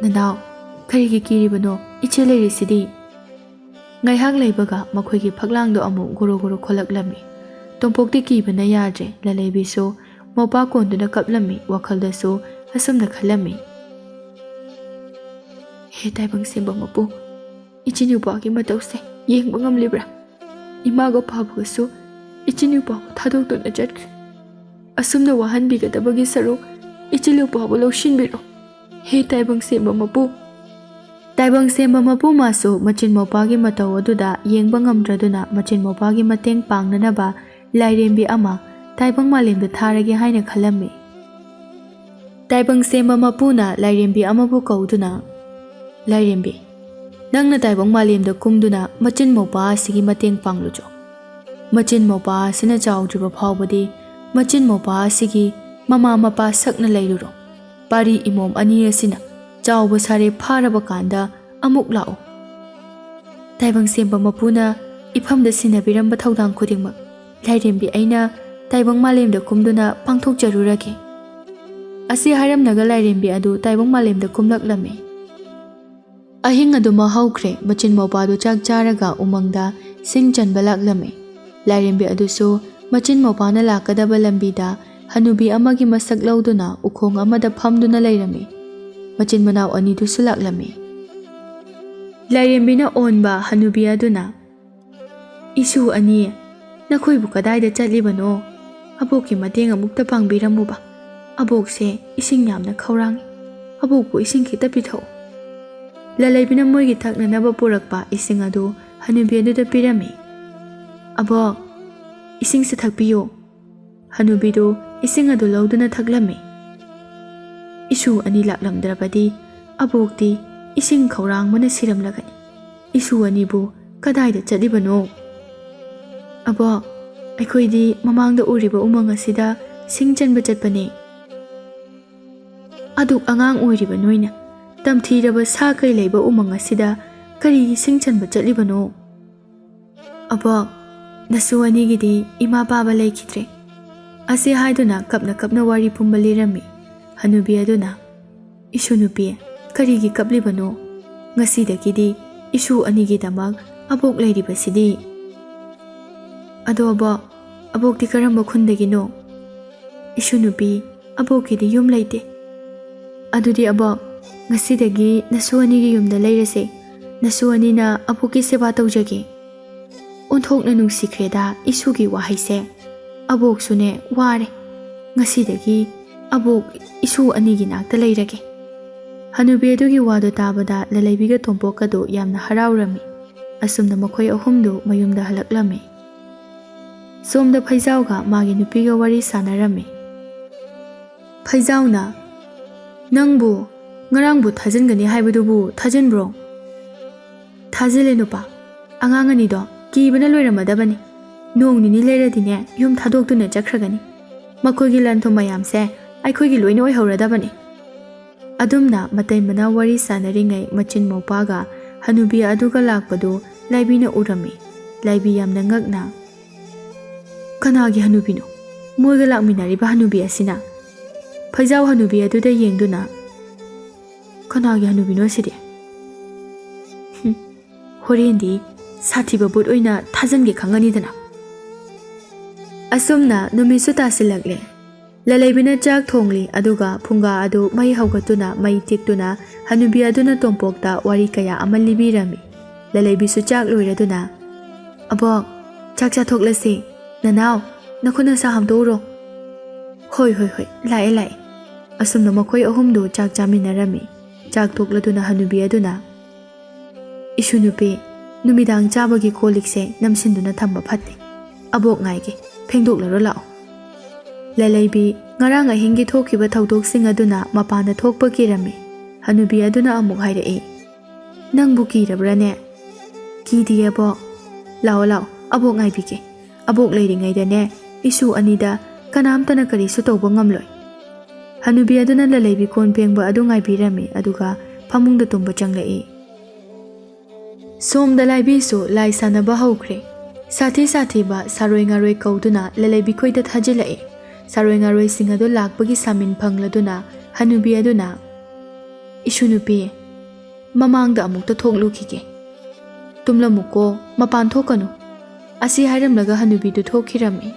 "ꯅꯅꯥꯎ, ꯀꯔꯤꯒꯤ ꯀꯤꯔꯤꯕꯅꯣ? ꯏꯆꯦ ꯂꯩꯔꯤꯁꯤꯗꯤ!" ꯉꯥꯏꯍꯥꯛ ꯂꯩꯕꯒ ꯃꯈꯣꯏꯒꯤ ꯐꯛꯂꯥꯡꯗꯣ ꯑꯃꯨꯛ ꯒꯣꯔꯣ ꯒꯣꯔꯣ ꯈꯣꯂꯛꯂꯝꯃꯤ꯫ ꯇꯣꯝꯄꯣꯛꯇꯤ ꯀꯤꯕꯅ ꯌꯥꯗ꯭ꯔꯦ꯫ ꯂꯂꯩꯕꯤꯁꯨ ꯃꯧꯄꯥ ꯀꯣꯟꯗꯨꯅ ꯀꯞꯂꯝꯃꯤ꯫ ꯋꯥꯈꯜꯗꯁꯨ ꯑꯁꯨꯝꯅ ꯈꯜꯂꯝꯃꯤ, "ꯍꯦ ꯇꯥꯏꯕꯪ ꯁꯦꯝꯕ ꯃꯄꯨ, ꯏꯆꯤꯟ ꯏꯎꯄꯥꯒꯤ ꯃꯇꯧꯁꯦ ꯌꯦꯡꯕ ꯉꯝꯂꯤꯕ꯭ꯔꯥ? ꯏꯃꯥꯒ ꯄꯥꯕꯒꯁꯨ ꯏꯆꯤꯟ ꯏꯎꯄꯥꯕꯨ ꯊꯥꯗꯣꯛꯇꯨꯅ ꯆꯠꯈ꯭ꯔꯦ꯫ ꯑꯁꯨꯝꯅ ꯋꯥꯍꯟꯕꯤꯒꯗꯕꯒꯤ ꯁꯔꯨꯛ ꯏꯆꯤꯟ ꯏꯎꯄꯥꯕꯨ ꯂꯧꯁꯤꯟꯕꯤꯔꯣ, ꯍꯦ ꯇꯥꯏꯕꯪ ꯁꯦꯝꯕ ꯃꯄꯨ!" ꯇꯥꯏꯕꯪ ꯁꯦꯝꯕ ꯃꯄꯨ ꯃꯥꯁꯨ ꯃꯆꯤꯟ ꯃꯧꯄꯥꯒꯤ ꯃꯇꯧ ꯑꯗꯨꯗ ꯌꯦꯡꯕ ꯉꯝꯗ꯭ꯔꯗꯨꯅ ꯃꯆꯤꯟ ꯃꯧꯄꯥꯒꯤ ꯃꯇꯦꯡ ꯄꯥꯡꯅꯅꯕ ꯂꯥꯏꯔꯦꯝꯕꯤ ꯑꯃ ꯇꯥꯏꯕꯪ ꯃꯥꯂꯦꯝꯗ ꯊꯥꯔꯒꯦ ꯍꯥꯏꯅ ꯈꯜꯂꯝꯃꯤ꯫ ꯇꯥꯏꯕꯪ ꯁꯦꯝꯕ ꯃꯄꯨꯅ ꯂꯥꯏꯔꯦꯝꯕꯤ ꯑꯃꯕꯨ ꯀꯧꯗꯨꯅ, "ꯂꯥꯏꯔꯦꯝꯕꯤ, ꯅꯪꯅ ꯇꯥꯏꯕꯪ ꯃꯥꯂꯦꯝꯗ ꯀꯨꯝꯗꯨꯅ ꯃꯆꯤꯟ ꯃꯧꯄꯥ ꯑꯁꯤꯒꯤ ꯃꯇꯦꯡ ꯄꯥꯡꯂꯨꯆꯣ꯫ ꯃꯆꯤꯟ ꯃꯧꯄꯥ ꯑꯁꯤꯅ ꯆꯥꯎꯗ꯭ꯔꯤꯕ ꯐꯥꯎꯕꯗꯤ ꯃꯆꯤꯟ ꯃꯧꯄꯥ ꯑꯁꯤꯒꯤ ꯃꯃꯥ ꯃꯄꯥ ꯁꯛꯅ ꯂꯩꯔꯨꯔꯣ꯫ ꯄꯥꯔꯤ ꯏꯃꯣꯝ ꯑꯅꯤ ꯑꯁꯤꯅ ꯆꯥꯎꯕ ꯁꯥꯔꯦ ꯐꯥꯔꯕ ꯀꯥꯟꯗ ꯑꯃꯨꯛ ꯂꯥꯛꯎ꯫ ꯇꯥꯏꯕꯪ ꯁꯦꯝꯕ ꯃꯄꯨꯅ ꯏꯐꯝꯗ ꯁꯤꯟꯅꯕꯤꯔꯝꯕ ꯊꯧꯗꯥꯡ ꯈꯨꯗꯤꯡꯃꯛ ꯂꯥꯏꯔꯦꯝꯕꯤ ꯑꯩꯅ ꯇꯥꯏꯕꯪ ꯃꯥꯂꯦꯝꯗ ꯀꯨꯝꯗꯨꯅ ꯄꯥꯡꯊꯣꯛꯆꯔꯨꯔꯒꯦ꯫" ꯑꯁꯤ ꯍꯥꯏꯔꯝꯂꯒ ꯂꯥꯏꯔꯦꯝꯕꯤ ꯑꯗꯨ ꯇꯥꯏꯕꯪ ꯃꯥꯂꯦꯝꯗ ꯀꯨꯝꯂꯛꯂꯝꯃꯤ꯫ ꯑꯍꯤꯡ ꯑꯗꯨꯃꯛ ꯍꯧꯈ꯭ꯔꯦ꯫ ꯃꯆꯤꯟ ꯃꯧꯄꯥꯗꯨ ꯆꯥꯛ ꯆꯥꯔꯒ ꯎꯃꯪꯗ ꯁꯤꯡ ꯆꯟꯕ ꯂꯥꯛꯂꯝꯃꯤ꯫ ꯂꯥꯏꯔꯦꯝꯕꯤ ꯑꯗꯨꯁꯨ ꯃꯆꯤꯟ ꯃꯧꯄꯥꯅ ꯂꯥꯛꯀꯗꯕ ꯂꯝꯕꯤꯗ ꯍꯅꯨꯕꯤ ꯑꯃꯒꯤ ꯃꯁꯛ ꯂꯧꯗꯨꯅ ꯎꯈꯣꯡ ꯑꯃꯗ ꯐꯝꯗꯨꯅ ꯂꯩꯔꯝꯃꯤ꯫ ꯃꯆꯤꯟ ꯃꯅꯥꯎ ꯑꯅꯤꯗꯨꯁꯨ ꯂꯥꯛꯂꯝꯃꯤ꯫ ꯂꯥꯏꯔꯦꯝꯕꯤꯅ ꯑꯣꯟꯕ ꯍꯅꯨꯕꯤ ꯑꯗꯨꯅ, "ꯏꯁꯨ ꯑꯅꯤ, ꯅꯈꯣꯏꯕꯨ ꯀꯗꯥꯏꯗ ꯆꯠꯂꯤꯕꯅꯣ? ꯑꯕꯣꯛꯀꯤ ꯃꯇꯦꯡ ꯑꯃꯨꯛꯇ ꯄꯥꯡꯕꯤꯔꯝꯃꯨꯕ꯫ ꯑꯕꯣꯛꯁꯦ ꯏꯁꯤꯡ ꯌꯥꯝꯅ ꯈꯧꯔꯥꯡꯉꯤ꯫ ꯑꯕꯣꯛꯄꯨ ꯏꯁꯤꯡ ꯈꯤꯇ ꯄꯤꯊꯛꯎ꯫" ꯂꯂꯩꯕꯤꯅ ꯃꯣꯏꯒꯤ ꯊꯛꯅꯅꯕ ꯄꯨꯔꯛꯄ ꯏꯁꯤꯡ ꯑꯗꯨ ꯍꯅꯨꯕꯤ ꯑꯗꯨꯗ ꯄꯤꯔꯝꯃꯤ꯫ "ꯑꯕꯣꯛ, ꯏꯁꯤꯡꯁꯦ ꯊꯛꯄꯤꯌꯨ꯫" ꯍꯅꯨꯕꯤꯗꯨ ꯏꯁꯤꯡ ꯑꯗꯨ ꯂꯧꯗꯨꯅ ꯊꯛꯂꯝꯃꯤ꯫ "ꯏꯁꯨ ꯑꯅꯤ ꯂꯥꯛꯂꯝꯗ꯭ꯔꯕꯗꯤ "ꯑꯕꯣꯛꯇꯤ ꯏꯁꯤꯡ ꯈꯧꯔꯥꯡꯕꯅ ꯁꯤꯔꯝꯂꯒꯅꯤ꯫ ꯏꯁꯨ ꯑꯅꯤꯕꯨ ꯀꯗꯥꯏꯗ ꯆꯠꯂꯤꯕꯅꯣ?" "ꯑꯕꯣꯛ, ꯑꯩꯈꯣꯏꯗꯤ ꯃꯃꯥꯡꯗ ꯎꯔꯤꯕ ꯎꯃꯪ ꯑꯁꯤꯗ ꯁꯤꯡ ꯆꯟꯕ ꯆꯠꯄꯅꯦ꯫" "ꯑꯗꯨꯛ ꯑꯉꯥꯡ ꯑꯣꯏꯔꯤꯕ ꯅꯣꯏꯅ ꯇꯝꯊꯤꯔꯕ ꯁꯥ ꯀꯩ ꯂꯩꯕ ꯎꯃꯪ ꯑꯁꯤꯗ ꯀꯔꯤꯒꯤ ꯁꯤꯡ ꯆꯟꯕ ꯆꯠꯂꯤꯕꯅꯣ?" "ꯑꯕꯣꯛ, ꯅꯁꯨ ꯑꯅꯤꯒꯤꯗꯤ ꯏꯃꯥ ꯄꯥꯕ ꯂꯩꯈꯤꯗ꯭ꯔꯦ꯫" ꯑꯁꯤ ꯍꯥꯏꯗꯨꯅ ꯀꯞꯅ ꯀꯞꯅ ꯋꯥꯔꯤ ꯄꯨꯝꯕ ꯂꯤꯔꯝꯃꯤ꯫ ꯍꯅꯨꯕꯤ ꯑꯗꯨꯅ, "ꯏꯁꯨ ꯅꯨꯄꯤ, ꯀꯔꯤꯒꯤ ꯀꯞꯂꯤꯕꯅꯣ? ꯉꯁꯤꯗꯒꯤꯗꯤ ꯏꯁꯨ ꯑꯅꯤꯒꯤꯗꯃꯛ ꯑꯕꯣꯛ ꯂꯩꯔꯤꯕꯁꯤꯗꯤ꯫" "ꯑꯗꯣ ꯑꯕꯣꯛ, ꯑꯕꯣꯛꯇꯤ ꯀꯔꯝꯕ ꯈꯨꯟꯗꯒꯤꯅꯣ?" "ꯏꯁꯨ ꯅꯨꯄꯤ, ꯑꯕꯣꯛꯀꯤꯗꯤ ꯌꯨꯝ ꯂꯩꯇꯦ꯫" "ꯑꯗꯨꯗꯤ ꯑꯕꯣꯛ, ꯉꯁꯤꯗꯒꯤ ꯅꯁꯨ ꯑꯅꯤꯒꯤ ꯌꯨꯝꯗ ꯂꯩꯔꯁꯦ꯫ ꯅꯁꯨ ꯑꯅꯤꯅ ꯑꯕꯣꯛꯀꯤ ꯁꯦꯕꯥ ꯇꯧꯖꯒꯦ꯫" ꯑꯣꯟꯊꯣꯛꯅ ꯅꯨꯡꯁꯤꯈ꯭ꯔꯦꯗ ꯏꯁꯨꯒꯤ ꯋꯥꯍꯩꯁꯦ꯫ ꯑꯕꯣꯛꯁꯨꯅꯦ ꯋꯥꯔꯦ꯫ ꯉꯁꯤꯗꯒꯤ ꯑꯕꯣꯛ ꯏꯁꯨ ꯑꯅꯤꯒꯤ ꯅꯥꯛꯇ ꯂꯩꯔꯒꯦ꯫ ꯍꯅꯨꯕꯤ ꯑꯗꯨꯒꯤ ꯋꯥꯗꯨ ꯇꯥꯕꯗ ꯂꯂꯩꯕꯤꯒ ꯇꯣꯝꯄꯣꯛꯀꯗꯨ ꯌꯥꯝꯅ ꯍꯔꯥꯎꯔꯝꯃꯤ꯫ ꯑꯁꯨꯝꯅ ꯃꯈꯣꯏ ꯑꯍꯨꯝꯗꯨ ꯃꯌꯨꯝꯗ ꯍꯜꯂꯛꯂꯝꯃꯤ꯫ ꯁꯣꯝꯗ ꯐꯩꯖꯥꯎꯒ ꯃꯥꯒꯤ ꯅꯨꯄꯤꯒ ꯋꯥꯔꯤ ꯁꯥꯟꯅꯔꯝꯃꯤ꯫ ꯐꯩꯖꯥꯎꯅ, "ꯅꯪꯕꯨ ꯉꯔꯥꯡꯕꯨ ꯊꯥꯖꯤꯟꯒꯅꯤ ꯍꯥꯏꯕꯗꯨꯕꯨ ꯊꯥꯖꯤꯟꯕ꯭ꯔꯣ?" "ꯊꯥꯖꯤꯜꯂꯦ ꯅꯨꯄꯥ꯫ ꯑꯉꯥꯡ ꯑꯅꯤꯗꯣ ꯀꯤꯕꯅ ꯂꯣꯏꯔꯝꯃꯗꯕꯅꯤ꯫ ꯅꯣꯡ ꯅꯤꯅꯤ ꯂꯩꯔꯗꯤꯅꯦ ꯌꯨꯝ ꯊꯥꯗꯣꯛꯇꯨꯅ ꯆꯠꯈ꯭ꯔꯒꯅꯤ꯫ ꯃꯈꯣꯏꯒꯤ ꯂꯟ ꯊꯨꯝ ꯃꯌꯥꯝꯁꯦ ꯑꯩꯈꯣꯏꯒꯤ ꯂꯣꯏꯅ ꯑꯣꯏꯍꯧꯔꯗꯕꯅꯤ꯫" ꯑꯗꯨꯝꯅ ꯃꯇꯩ ꯃꯅꯥꯎ ꯋꯥꯔꯤ ꯁꯥꯟꯅꯔꯤꯉꯩ ꯃꯆꯤꯟ ꯃꯧꯄꯥꯒ ꯍꯅꯨꯕꯤ ꯑꯗꯨꯒ ꯂꯥꯛꯄꯗꯨ ꯂꯥꯏꯕꯤꯅ ꯎꯔꯝꯃꯤ꯫ ꯂꯥꯏꯕꯤ ꯌꯥꯝꯅ ꯉꯛꯅ, "ꯀꯅꯥꯒꯤ ꯍꯅꯨꯕꯤꯅꯣ? ꯃꯣꯏꯒ ꯂꯥꯛꯃꯤꯟꯅꯔꯤꯕ ꯍꯅꯨꯕꯤ ꯑꯁꯤꯅ?" ꯐꯩꯖꯥꯎ ꯍꯅꯨꯕꯤ ꯑꯗꯨꯗ ꯌꯦꯡꯗꯨꯅ, "ꯀꯅꯥꯒꯤ ꯍꯅꯨꯕꯤꯅꯣ ꯑꯁꯤꯗꯤ? ꯍꯨꯝ, ꯍꯣꯔꯦꯟꯗꯤ ꯁꯥꯊꯤꯕ ꯕꯨꯠ ꯑꯣꯏꯅ ꯊꯥꯖꯤꯟꯒꯦ ꯈꯪꯒꯅꯤꯗꯅ꯫" ꯑꯁꯨꯝꯅ ꯅꯨꯃꯤꯠꯁꯨ ꯇꯥꯁꯤꯜꯂꯛꯂꯦ꯫ ꯂꯂꯩꯕꯤꯅ ꯆꯥꯛ ꯊꯣꯡꯂꯤ, ꯑꯗꯨꯒ ꯐꯨꯡꯒꯥ ꯑꯗꯨ ꯃꯩ ꯍꯧꯒꯠꯇꯨꯅ ꯃꯩ ꯇꯤꯛꯇꯨꯅ ꯍꯅꯨꯕꯤ ꯑꯗꯨꯅ ꯇꯣꯝꯄꯣꯛꯇ ꯋꯥꯔꯤ ꯀꯌꯥ ꯑꯃ ꯂꯤꯕꯤꯔꯝꯃꯤ꯫ ꯂꯂꯩꯕꯤꯁꯨ ꯆꯥꯛ ꯂꯣꯏꯔꯗꯨꯅ, "ꯑꯕꯣꯛ, ꯆꯥꯛ ꯆꯥꯊꯣꯛꯂꯁꯤ꯫ ꯅꯅꯥꯎ, ꯅꯈꯨꯠ ꯅꯁꯥ ꯍꯥꯝꯗꯣꯛꯎꯔꯣ꯫" "ꯍꯣꯏ, ꯍꯣꯏ, ꯍꯣꯏ, ꯂꯥꯛꯑꯦ, ꯂꯥꯛꯑꯦ꯫" ꯑꯁꯨꯝꯅ ꯃꯈꯣꯏ ꯑꯍꯨꯝꯗꯨ ꯆꯥꯛ ꯆꯥꯃꯤꯟꯅꯔꯝꯃꯤ꯫ ꯆꯥꯛ ꯇꯣꯛꯂꯗꯨꯅ ꯍꯅꯨꯕꯤ ꯑꯗꯨꯅ, "ꯏꯁꯨ ꯅꯨꯄꯤ, ꯅꯨꯃꯤꯗꯥꯡ ꯆꯥꯕꯒꯤ ꯀꯣꯜ ꯂꯤꯛꯁꯦ ꯅꯝꯁꯤꯟꯗꯨꯅ ꯊꯝꯕ ꯐꯠꯇꯦ꯫ ꯑꯕꯣꯛ ꯉꯥꯏꯒꯦ, ꯐꯦꯡꯗꯣꯛꯂꯔꯣ ꯂꯥꯛꯑꯣ꯫" ꯂꯂꯩꯕꯤ ꯉꯔꯥꯡ ꯑꯍꯤꯡꯒꯤ ꯊꯣꯛꯈꯤꯕ ꯊꯧꯗꯣꯛꯁꯤꯡ ꯑꯗꯨꯅ ꯃꯄꯥꯟꯗ ꯊꯣꯛꯄ ꯀꯤꯔꯝꯃꯤ꯫ ꯍꯅꯨꯕꯤ ꯑꯗꯨꯅ ꯑꯃꯨꯛ ꯍꯥꯏꯔꯛꯏ, "ꯅꯪꯕꯨ ꯀꯤꯔꯕ꯭ꯔꯥꯅꯦ?" "ꯀꯤꯗꯤꯌꯦ ꯑꯕꯣꯛ꯫ ꯂꯥꯛꯑꯣ ꯂꯥꯛꯑꯣ, ꯑꯕꯣꯛ ꯉꯥꯏꯕꯤꯒꯦ꯫ ꯑꯕꯣꯛ ꯂꯩꯔꯤꯉꯩꯗꯅꯦ, ꯏꯁꯨ ꯑꯅꯤꯗ ꯀꯅꯥꯝꯇꯅ ꯀꯔꯤꯁꯨ ꯇꯧꯕ ꯉꯝꯂꯣꯏ꯫" ꯍꯅꯨꯕꯤ ꯑꯗꯨꯅ ꯂꯂꯩꯕꯤ ꯀꯣꯟ ꯐꯦꯡꯕ ꯑꯗꯨ ꯉꯥꯏꯕꯤꯔꯝꯃꯤ, ꯑꯗꯨꯒ ꯐꯃꯨꯡꯗ ꯇꯨꯝꯕ ꯆꯪꯂꯛꯏ꯫ ꯁꯣꯝꯗ ꯂꯥꯏꯕꯤꯁꯨ ꯂꯥꯏ ꯁꯥꯟꯅꯕ ꯍꯧꯈ꯭ꯔꯦ꯫ ꯁꯥꯊꯤ ꯁꯥꯊꯤꯕ ꯁꯥꯔꯣꯏ ꯉꯥꯔꯣꯏ ꯀꯧꯗꯨꯅ ꯂꯂꯩꯕꯤꯈꯣꯏꯗ ꯊꯥꯖꯤꯜꯂꯛꯏ꯫ ꯁꯥꯔꯣꯏ ꯉꯥꯔꯣꯏꯁꯤꯡ ꯑꯗꯨ ꯂꯥꯛꯄꯒꯤ ꯁꯥꯃꯤꯟ ꯐꯪꯂꯗꯨꯅ ꯍꯅꯨꯕꯤ ꯑꯗꯨꯅ, "ꯏꯁꯨ ꯅꯨꯄꯤ, ꯃꯃꯥꯡꯗ ꯑꯃꯨꯛꯇ ꯊꯣꯛꯂꯨꯈꯤꯒꯦ꯫ ꯇꯨꯝꯂꯝꯃꯨꯀꯣ, ꯃꯄꯥꯟ ꯊꯣꯛꯀꯅꯨ꯫" ꯑꯁꯤ ꯍꯥꯏꯔꯝꯂꯒ ꯍꯅꯨꯕꯤꯗꯨ ꯊꯣꯛꯈꯤꯔꯝꯃꯤ꯫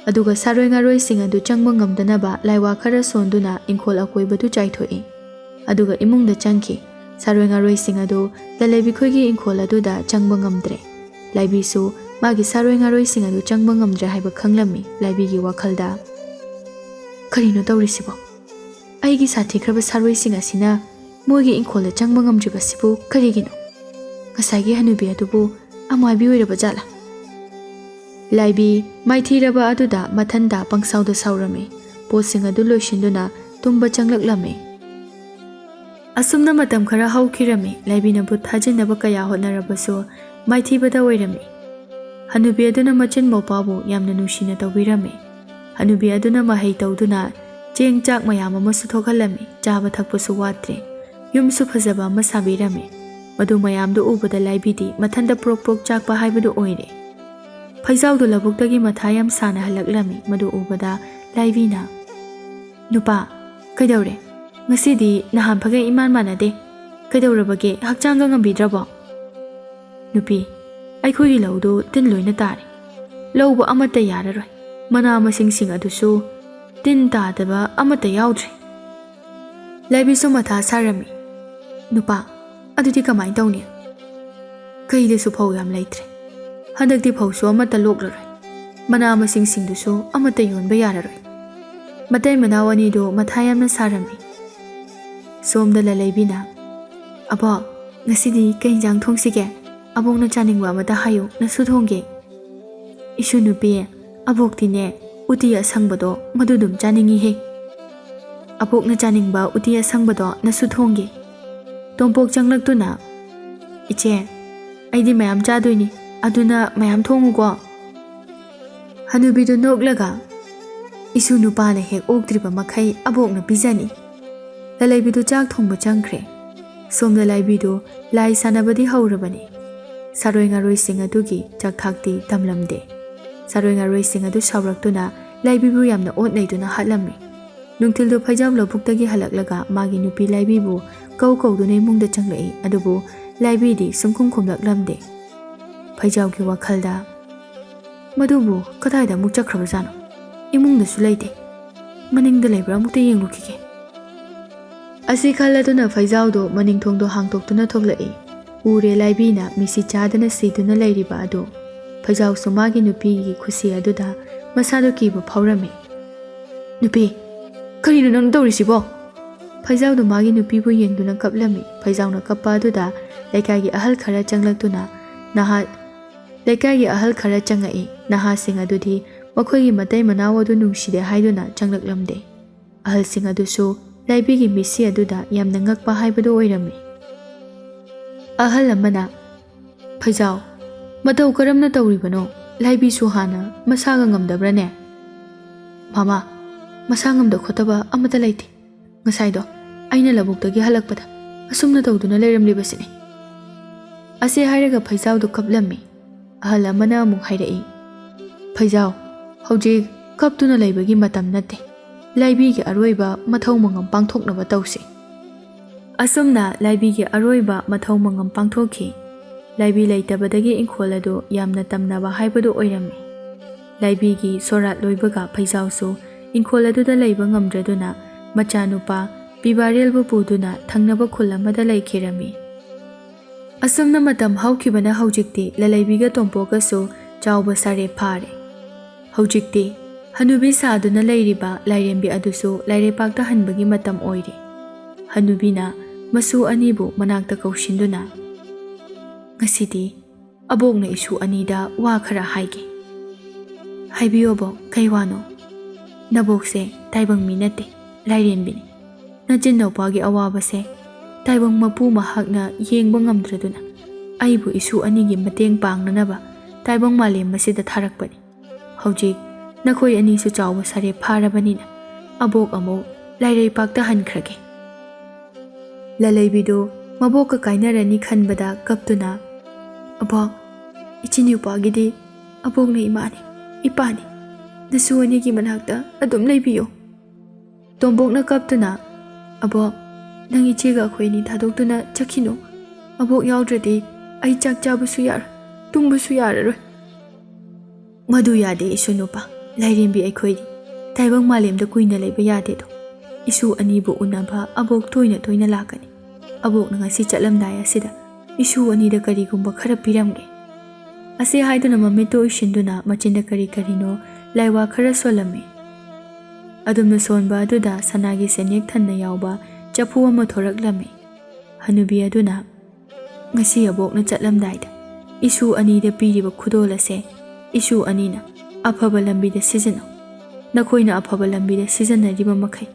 ꯑꯗꯨꯒ ꯁꯥꯔꯣꯏ ꯉꯥꯔꯣꯏꯁꯤꯡ ꯑꯗꯨ ꯆꯪꯕ ꯉꯝꯗꯅꯕ ꯂꯥꯏꯋꯥ ꯈꯔ ꯁꯣꯟꯗꯨꯅ ꯏꯪꯈꯣꯜ ꯑꯀꯣꯏꯕꯗꯨ ꯆꯥꯏꯊꯣꯛꯏ꯫ ꯑꯗꯨꯒ ꯏꯃꯨꯡꯗ ꯆꯪꯈꯤ꯫ ꯁꯥꯔꯣꯏ ꯉꯥꯔꯣꯏꯁꯤꯡ ꯑꯗꯨ ꯂꯂꯩꯕꯤꯈꯣꯏꯒꯤ ꯏꯪꯈꯣꯜ ꯑꯗꯨꯗ ꯆꯪꯕ ꯉꯝꯗ꯭ꯔꯦ꯫ ꯂꯥꯏꯕꯤꯁꯨ ꯃꯥꯒꯤ ꯁꯥꯔꯣꯏ ꯉꯥꯔꯣꯏꯁꯤꯡ ꯑꯗꯨ ꯆꯪꯕ ꯉꯝꯗ꯭ꯔꯦ ꯍꯥꯏꯕ ꯈꯪꯂꯝꯃꯤ꯫ ꯂꯥꯏꯕꯤꯒꯤ ꯋꯥꯈꯜꯗ, "ꯀꯔꯤꯅꯣ ꯇꯧꯔꯤꯁꯤꯕꯣ? ꯑꯩꯒꯤ ꯁꯥꯊꯤꯈ꯭ꯔꯕ ꯁꯥꯔꯣꯏꯁꯤꯡ ꯑꯁꯤꯅ ꯃꯣꯏꯒꯤ ꯏꯪꯈꯣꯜꯗ ꯆꯪꯕ ꯉꯝꯗ꯭ꯔꯤꯕꯁꯤꯕꯨ ꯀꯔꯤꯒꯤꯅꯣ? ꯉꯁꯥꯏꯒꯤ ꯍꯅꯨꯕꯤ ꯑꯗꯨꯕꯨ ꯑꯃꯥꯏꯕꯤ ꯑꯣꯏꯔꯕ ꯖꯥꯠꯂꯥ?" ꯂꯥꯏꯕꯤ ꯃꯥꯏꯊꯤꯔꯕ ꯑꯗꯨꯗ ꯃꯊꯟꯗ ꯄꯪꯁꯥꯎꯗ ꯁꯥꯎꯔꯝꯃꯤ꯫ ꯄꯣꯠꯁꯤꯡ ꯑꯗꯨ ꯂꯣꯏꯁꯤꯟꯗꯨꯅ ꯇꯨꯝꯕ ꯆꯪꯂꯛꯂꯝꯃꯤ꯫ ꯑꯁꯨꯝꯅ ꯃꯇꯝ ꯈꯔ ꯍꯧꯈꯤꯔꯝꯃꯤ꯫ ꯂꯥꯏꯕꯤꯅ ꯚꯨꯠ ꯊꯥꯖꯤꯟꯅꯕ ꯀꯌꯥ ꯍꯣꯠꯅꯔꯕꯁꯨ ꯃꯥꯏꯊꯤꯕꯇ ꯑꯣꯏꯔꯝꯃꯤ꯫ ꯍꯅꯨꯕꯤ ꯑꯗꯨꯅ ꯃꯆꯤꯟ ꯃꯧꯄꯥꯕꯨ ꯌꯥꯝꯅ ꯅꯨꯡꯁꯤꯅ ꯇꯧꯕꯤꯔꯝꯃꯤ꯫ ꯍꯅꯨꯕꯤ ꯑꯗꯨꯅ ꯃꯍꯩ ꯇꯧꯗꯨꯅ ꯆꯦꯡ ꯆꯥꯛ ꯃꯌꯥꯝ ꯑꯃꯁꯨ ꯊꯣꯛꯍꯜꯂꯝꯃꯤ꯫ ꯆꯥꯕ ꯊꯛꯄꯁꯨ ꯋꯥꯠꯇ꯭ꯔꯦ꯫ ꯌꯨꯝꯁꯨ ꯐꯖꯕ ꯑꯃ ꯁꯥꯕꯤꯔꯝꯃꯤ꯫ ꯃꯗꯨ ꯃꯌꯥꯝꯗꯨ ꯎꯕꯗ ꯂꯥꯏꯕꯤꯗꯤ ꯃꯊꯟꯇ ꯄ꯭ꯔꯣꯛ ꯄ꯭ꯔꯣꯛ ꯆꯥꯛꯄ ꯍꯥꯏꯕꯗꯨ ꯑꯣꯏꯔꯦ꯫ ꯐꯩꯖꯥꯎꯗꯨ ꯂꯧꯕꯨꯛꯇꯒꯤ ꯃꯊꯥ ꯌꯥꯝ ꯁꯥꯅ ꯍꯜꯂꯛꯂꯝꯃꯤ꯫ ꯃꯗꯨ ꯎꯕꯗ ꯂꯥꯏꯕꯤꯅ, "ꯅꯨꯄꯥ, ꯀꯩꯗꯧꯔꯦ? ꯉꯁꯤꯗꯤ ꯅꯍꯥꯟ ꯐꯒꯩ ꯏꯃꯥꯟ ꯃꯥꯟꯅꯗꯦ꯫ ꯀꯩꯗꯧꯔꯕꯒꯦ? ꯍꯛꯆꯥꯡꯒ ꯉꯝꯕꯤꯗ꯭ꯔꯕꯣ?" "ꯅꯨꯄꯤ, ꯑꯩꯈꯣꯏꯒꯤ ꯂꯧꯗꯨ ꯇꯤꯟ ꯂꯣꯏꯅ ꯇꯥꯔꯦ꯫ ꯂꯧꯕ ꯑꯃꯠꯇ ꯌꯥꯔꯔꯣꯏ꯫ ꯃꯅꯥ ꯃꯁꯤꯡꯁꯤꯡ ꯑꯗꯨꯁꯨ ꯇꯤꯟ ꯇꯥꯗꯕ ꯑꯃꯠꯇ ꯌꯥꯎꯗ꯭ꯔꯦ꯫" ꯂꯥꯏꯕꯤꯁꯨ ꯃꯊꯥ ꯁꯥꯔꯝꯃꯤ꯫ "ꯅꯨꯄꯥ, ꯑꯗꯨꯗꯤ ꯀꯃꯥꯏꯅ ꯇꯧꯅꯤ? ꯀꯩꯗꯁꯨ ꯐꯧ ꯌꯥꯝ ꯂꯩꯇ꯭ꯔꯦ꯫ ꯍꯟꯗꯛꯇꯤ ꯐꯧꯁꯨ ꯑꯃꯠꯇ ꯂꯣꯛꯂꯔꯣꯏ꯫ ꯃꯅꯥ ꯃꯁꯤꯡꯁꯤꯡꯗꯨꯁꯨ ꯑꯃꯠꯇ ꯌꯣꯟꯕ ꯌꯥꯔꯔꯣꯏ꯫" ꯃꯇꯩ ꯃꯅꯥꯎ ꯑꯅꯤꯗꯨ ꯃꯊꯥ ꯌꯥꯝꯅ ꯁꯥꯔꯝꯃꯤ꯫ ꯁꯣꯝꯗ ꯂꯂꯩꯕꯤꯅ, "ꯑꯕꯣꯛ, ꯉꯁꯤꯗꯤ ꯀꯩ ꯏꯟꯖꯥꯡ ꯊꯣꯡꯁꯤꯒꯦ? ꯑꯕꯣꯛꯅ ꯆꯥꯅꯤꯡꯕ ꯑꯃꯇ ꯍꯥꯏꯌꯨ, ꯅꯁꯨ ꯊꯣꯡꯒꯦ꯫" "ꯏꯁꯨ ꯅꯨꯄꯤ, ꯑꯕꯣꯛꯇꯤꯅꯦ, ꯎꯇꯤ ꯑꯁꯪꯕꯗꯣ ꯃꯗꯨ ꯑꯗꯨꯝ ꯆꯥꯅꯤꯡꯉꯤꯍꯦ꯫" ꯑꯕꯣꯛꯅ ꯆꯥꯅꯤꯡꯕ ꯎꯇꯤ ꯑꯁꯪꯕꯗꯣ ꯅꯁꯨ ꯊꯣꯡꯒꯦ꯫ ꯇꯣꯝꯄꯣꯛ ꯆꯪꯂꯛꯇꯨꯅ, "ꯏꯆꯦ, ꯑꯩꯗꯤ ꯃꯌꯥꯝ ꯆꯥꯗꯣꯏꯅꯤ, ꯑꯗꯨꯅ ꯃꯌꯥꯝ ꯊꯣꯡꯉꯨꯀꯣ꯫" ꯍꯅꯨꯕꯤꯗꯨ ꯅꯣꯛꯂꯒ, "ꯏꯁꯨ ꯅꯨꯄꯥꯅ ꯍꯦꯛ ꯑꯣꯛꯇ꯭ꯔꯤꯕ ꯃꯈꯩ ꯑꯕꯣꯛꯅ ꯄꯤꯖꯅꯤ꯫" ꯂꯂꯩꯕꯤꯗꯨ ꯆꯥꯛ ꯊꯣꯡꯕ ꯆꯪꯈ꯭ꯔꯦ꯫ ꯁꯣꯝꯗ ꯂꯥꯏꯕꯤꯗꯨ ꯂꯥꯏ ꯁꯥꯟꯅꯕꯗꯤ ꯍꯧꯔꯕꯅꯤ꯫ ꯁꯥꯔꯣꯏ ꯉꯥꯔꯣꯏꯁꯤꯡ ꯑꯗꯨꯒꯤ ꯆꯥꯛꯊꯥꯛꯇꯤ ꯇꯝꯂꯝꯗꯦ꯫ ꯁꯥꯔꯣꯏ ꯉꯥꯔꯣꯏꯁꯤꯡ ꯑꯗꯨ ꯁꯥꯎꯔꯛꯇꯨꯅ ꯂꯥꯏꯕꯤꯕꯨ ꯌꯥꯝꯅ ꯑꯣꯠꯅꯩꯗꯨꯅ ꯍꯥꯠꯂꯝꯃꯤ꯫ ꯅꯨꯡꯊꯤꯜꯗꯨ ꯐꯩꯖꯥꯎ ꯂꯧꯕꯨꯛꯇꯒꯤ ꯍꯜꯂꯛꯂꯒ ꯃꯥꯒꯤ ꯅꯨꯄꯤ ꯂꯥꯏꯕꯤꯕꯨ ꯀꯧ ꯀꯧꯗꯨꯅ ꯏꯃꯨꯡꯗ ꯆꯪꯂꯛꯏ, ꯑꯗꯨꯕꯨ ꯂꯥꯏꯕꯤꯗꯤ ꯁꯨꯡꯈꯨꯝ ꯈꯨꯝꯂꯛꯂꯝꯗꯦ꯫ ꯐꯩꯖꯥꯎꯒꯤ ꯋꯥꯈꯜꯗ, "ꯃꯗꯨꯕꯨ ꯀꯗꯥꯏꯗ ꯑꯃꯨꯛ ꯆꯠꯈ꯭ꯔꯕꯖꯥꯠꯅꯣ? ꯏꯃꯨꯡꯗꯁꯨ ꯂꯩꯇꯦ꯫ ꯃꯅꯤꯡꯗ ꯂꯩꯕ꯭ꯔꯥ ꯑꯃꯨꯛꯇ ꯌꯦꯡꯂꯨꯈꯤꯒꯦ꯫" ꯑꯁꯤ ꯈꯜꯂꯗꯨꯅ ꯐꯩꯖꯥꯎꯗꯣ ꯃꯅꯤꯡ ꯊꯣꯡꯗꯣ ꯍꯥꯡꯇꯣꯛꯇꯨꯅ ꯊꯣꯛꯂꯛꯏ꯫ ꯎꯔꯦ ꯂꯥꯏꯕꯤꯅ ꯃꯤꯁꯤ ꯆꯥꯗꯅ ꯁꯤꯗꯨꯅ ꯂꯩꯔꯤꯕ ꯑꯗꯨ꯫ ꯐꯩꯖꯥꯎꯁꯨ ꯃꯥꯒꯤ ꯅꯨꯄꯤꯒꯤ ꯈꯨꯁꯤ ꯑꯗꯨꯗ ꯃꯁꯥꯗꯣ ꯀꯤꯕ ꯐꯥꯎꯔꯝꯃꯤ꯫ "ꯅꯨꯄꯤ, ꯀꯔꯤꯅꯣ ꯅꯪ ꯇꯧꯔꯤꯁꯤꯕꯣ?" ꯐꯩꯖꯥꯎꯗꯣ ꯃꯥꯒꯤ ꯅꯨꯄꯤꯕꯨ ꯌꯦꯡꯗꯨꯅ ꯀꯞꯂꯝꯃꯤ꯫ ꯐꯩꯖꯥꯎꯅ ꯀꯞꯄ ꯑꯗꯨꯗ ꯂꯩꯀꯥꯏꯒꯤ ꯑꯍꯜ ꯈꯔ ꯆꯪꯂꯛꯇꯨꯅ ꯅꯍꯥ-, ꯂꯩꯀꯥꯏꯒꯤ ꯑꯍꯜ ꯈꯔ ꯆꯪꯉꯛꯏ꯫ ꯅꯍꯥꯁꯤꯡ ꯑꯗꯨꯗꯤ ꯃꯈꯣꯏꯒꯤ ꯃꯇꯩ ꯃꯅꯥꯎ ꯑꯗꯨ ꯅꯨꯡꯁꯤꯗꯦ ꯍꯥꯏꯗꯨꯅ ꯆꯪꯂꯛꯂꯝꯗꯦ꯫ ꯑꯍꯜꯁꯤꯡ ꯑꯗꯨꯁꯨ ꯂꯥꯏꯕꯤꯒꯤ ꯃꯤꯠꯁꯤ ꯑꯗꯨꯗ ꯌꯥꯝꯅ ꯉꯛꯄ ꯍꯥꯏꯕꯗꯨ ꯑꯣꯏꯔꯝꯃꯤ꯫ ꯑꯍꯜ ꯑꯃꯅ, "ꯐꯩꯖꯥꯎ, ꯃꯇꯧ ꯀꯔꯝꯅ ꯇꯧꯔꯤꯕꯅꯣ? ꯂꯥꯏꯕꯤꯁꯨ ꯍꯥꯟꯅ ꯃꯁꯥꯒ ꯉꯝꯗꯕ꯭ꯔꯅꯦ?" "ꯃꯃꯥ, ꯃꯁꯥ ꯉꯝꯗ ꯈꯣꯠꯇꯕ ꯑꯃꯠꯇ ꯂꯩꯇꯦ꯫ ꯉꯁꯥꯏꯗꯣ ꯑꯩꯅ ꯂꯧꯕꯨꯛꯇꯒꯤ ꯍꯜꯂꯛꯄꯗ ꯑꯁꯨꯝꯅ ꯇꯧꯗꯨꯅ ꯂꯩꯔꯝꯂꯤꯕꯁꯤꯅꯤ꯫" ꯑꯁꯤ ꯍꯥꯏꯔꯒ ꯐꯩꯖꯥꯎꯗꯨ ꯀꯞꯂꯝꯃꯤ꯫ ꯑꯍꯜ ꯑꯃꯅ ꯑꯃꯨꯛ ꯍꯥꯏꯔꯛꯏ, "ꯐꯩꯖꯥꯎ, ꯍꯧꯖꯤꯛ ꯀꯞꯇꯨꯅ ꯂꯩꯕꯒꯤ ꯃꯇꯝ ꯅꯠꯇꯦ꯫ ꯂꯥꯏꯕꯤꯒꯤ ꯑꯔꯣꯏꯕ ꯃꯊꯧ ꯃꯉꯝ ꯄꯥꯡꯊꯣꯛꯅꯕ ꯇꯧꯁꯤ꯫" ꯑꯁꯨꯝꯅ ꯂꯥꯏꯕꯤꯒꯤ ꯑꯔꯣꯏꯕ ꯃꯊꯧ ꯃꯉꯝ ꯄꯥꯡꯊꯣꯛꯈꯤ꯫ ꯂꯥꯏꯕꯤ ꯂꯩꯇꯕꯗꯒꯤ ꯏꯪꯈꯣꯜ ꯑꯗꯨ ꯌꯥꯝꯅ ꯇꯝꯅꯕ ꯍꯥꯏꯕꯗꯨ ꯑꯣꯏꯔꯝꯃꯤ꯫ ꯂꯥꯏꯕꯤꯒꯤ ꯁꯣꯔꯥꯠ ꯂꯣꯏꯕꯒ ꯐꯩꯖꯥꯎꯁꯨ ꯏꯪꯈꯣꯜ ꯑꯗꯨꯗ ꯂꯩꯕ ꯉꯝꯗ꯭ꯔꯗꯨꯅ ꯃꯆꯥꯅꯨꯄꯥ ꯄꯤꯕꯥꯔꯦꯜꯕꯨ ꯄꯨꯗꯨꯅ ꯊꯪꯅꯕ ꯈꯨꯜ ꯑꯃꯗ ꯂꯩꯈꯤꯔꯝꯃꯤ꯫ ꯑꯁꯨꯝꯅ ꯃꯇꯝ ꯍꯧꯈꯤꯕꯅ ꯍꯧꯖꯤꯛꯇꯤ ꯂꯂꯩꯕꯤꯒ ꯇꯣꯝꯄꯣꯛꯀꯁꯨ ꯆꯥꯎꯕ ꯁꯥꯔꯦ ꯐꯥꯔꯦ꯫ ꯍꯧꯖꯤꯛꯇꯤ ꯍꯅꯨꯕꯤ ꯁꯥꯗꯨꯅ ꯂꯩꯔꯤꯕ ꯂꯥꯏꯔꯦꯝꯕꯤ ꯑꯗꯨꯁꯨ ꯂꯥꯏꯔꯩꯄꯥꯛꯇ ꯍꯟꯕꯒꯤ ꯃꯇꯝ ꯑꯣꯏꯔꯦ꯫ ꯍꯅꯨꯕꯤꯅ ꯃꯁꯨ ꯑꯅꯤꯕꯨ ꯃꯅꯥꯛꯇ ꯀꯧꯁꯤꯟꯗꯨꯅ, "ꯉꯁꯤꯗꯤ ꯑꯕꯣꯛꯅ ꯏꯁꯨ ꯑꯅꯤꯗ ꯋꯥ ꯈꯔ ꯍꯥꯏꯒꯦ꯫" "ꯍꯥꯏꯕꯤꯌꯣ ꯑꯕꯣꯛ, ꯀꯩ ꯋꯥꯅꯣ?" "ꯅꯕꯣꯛꯁꯦ ꯇꯥꯏꯕꯪ ꯃꯤ ꯅꯠꯇꯦ꯫ ꯂꯥꯏꯔꯦꯝꯕꯤꯅꯤ꯫ ꯅꯆꯤꯟꯅꯥꯎꯄꯥꯒꯤ ꯑꯋꯥꯕꯁꯦ ꯇꯥꯏꯕꯪ ꯃꯄꯨ ꯃꯍꯥꯛꯅ ꯌꯦꯡꯕ ꯉꯝꯗ꯭ꯔꯗꯨꯅ ꯑꯩꯕꯨ ꯏꯁꯨ ꯑꯅꯤꯒꯤ ꯃꯇꯦꯡ ꯄꯥꯡꯅꯅꯕ ꯇꯥꯏꯕꯪ ꯃꯥꯂꯦꯝ ꯑꯁꯤꯗ ꯊꯥꯔꯛꯄꯅꯤ꯫ ꯍꯧꯖꯤꯛ ꯅꯈꯣꯏ ꯑꯅꯤꯁꯨ ꯆꯥꯎꯕ ꯁꯥꯔꯦꯞ ꯐꯥꯔꯕꯅꯤꯅ ꯑꯕꯣꯛ ꯑꯃꯨꯛ ꯂꯥꯏꯔꯩꯄꯥꯛꯇ ꯍꯟꯈ꯭ꯔꯒꯦ꯫ ꯂꯂꯩꯕꯤꯗꯨ ꯃꯕꯣꯛꯀ ꯀꯥꯏꯅꯔꯅꯤ ꯈꯟꯕꯗ ꯀꯞꯇꯨꯅ, "ꯑꯕꯣꯛ, ꯏꯆꯤꯟ ꯏꯎꯄꯥꯒꯤꯗꯤ ꯑꯕꯣꯛꯅ ꯏꯃꯥꯅꯤ, ꯏꯄꯥꯅꯤ꯫ ꯅꯁꯨ ꯑꯅꯤꯒꯤ ꯃꯅꯥꯛꯇ ꯑꯗꯨꯝ ꯂꯩꯕꯤꯌꯨ꯫" ꯇꯣꯝꯕꯣꯛꯅ ꯀꯞꯇꯨꯅ, "ꯑꯕꯣꯛ, ꯅꯪ ꯏꯆꯦꯒ ꯑꯩꯈꯣꯏ ꯑꯅꯤ ꯊꯥꯗꯣꯛꯇꯨꯅ ꯆꯠꯈꯤꯅꯨ꯫ ꯑꯕꯣꯛ ꯌꯥꯎꯗ꯭ꯔꯗꯤ ꯑꯩ ꯆꯥꯛ ꯆꯥꯕꯁꯨ ꯌꯥꯔꯣꯏ, ꯇꯨꯝꯕꯁꯨ ꯌꯥꯔꯔꯣꯏ꯫" "ꯃꯗꯨ ꯌꯥꯗꯦ ꯏꯁꯨ ꯅꯨꯄꯥ, ꯂꯥꯏꯔꯦꯝꯕꯤ ꯑꯩꯈꯣꯏꯗꯤ ꯇꯥꯏꯕꯪ ꯃꯥꯂꯦꯝꯗ ꯀꯨꯏꯅ ꯂꯩꯕ ꯌꯥꯗꯦꯗꯣ꯫ ꯏꯁꯨ ꯑꯅꯤꯕꯨ ꯎꯅꯕ ꯑꯕꯣꯛ ꯇꯣꯏꯅ ꯇꯣꯏꯅ ꯂꯥꯛꯀꯅꯤ꯫ ꯑꯕꯣꯛꯅ ꯉꯁꯤ ꯆꯠꯂꯝꯗꯥꯏ ꯑꯁꯤꯗ ꯏꯁꯨ ꯑꯅꯤꯗ ꯀꯔꯤꯒꯨꯝꯕ ꯈꯔ ꯄꯤꯔꯝꯒꯦ꯫" ꯑꯁꯤ ꯍꯥꯏꯗꯨꯅ ꯃꯃꯤꯠꯇꯨ ꯎꯏꯁꯤꯟꯗꯨꯅ ꯃꯆꯤꯟꯗ ꯀꯔꯤ ꯀꯔꯤꯅꯣ ꯂꯥꯏꯋꯥ ꯈꯔ ꯁꯣꯜꯂꯝꯃꯤ꯫ ꯑꯗꯨꯝꯅ ꯁꯣꯟꯕ ꯑꯗꯨꯗ ꯁꯅꯥꯒꯤ ꯁꯦꯟꯌꯦꯛ ꯊꯟꯅ ꯌꯥꯎꯕ ꯆꯐꯨ ꯑꯃ ꯊꯣꯔꯛꯂꯝꯃꯤ꯫ ꯍꯅꯨꯕꯤ ꯑꯗꯨꯅ, "ꯉꯁꯤ ꯑꯕꯣꯛꯅ ꯆꯠꯂꯝꯗꯥꯏꯗ ꯏꯁꯨ ꯑꯅꯤꯗ ꯄꯤꯔꯤꯕ ꯈꯨꯗꯣꯜ ꯑꯁꯦ ꯏꯁꯨ ꯑꯅꯤꯅ ꯑꯐꯕ ꯂꯝꯕꯤꯗ ꯁꯤꯖꯤꯟꯅꯧ꯫ ꯅꯈꯣꯏꯅ ꯑꯐꯕ ꯂꯝꯕꯤꯗ ꯁꯤꯖꯤꯟꯅꯔꯤꯕ ꯃꯈꯩ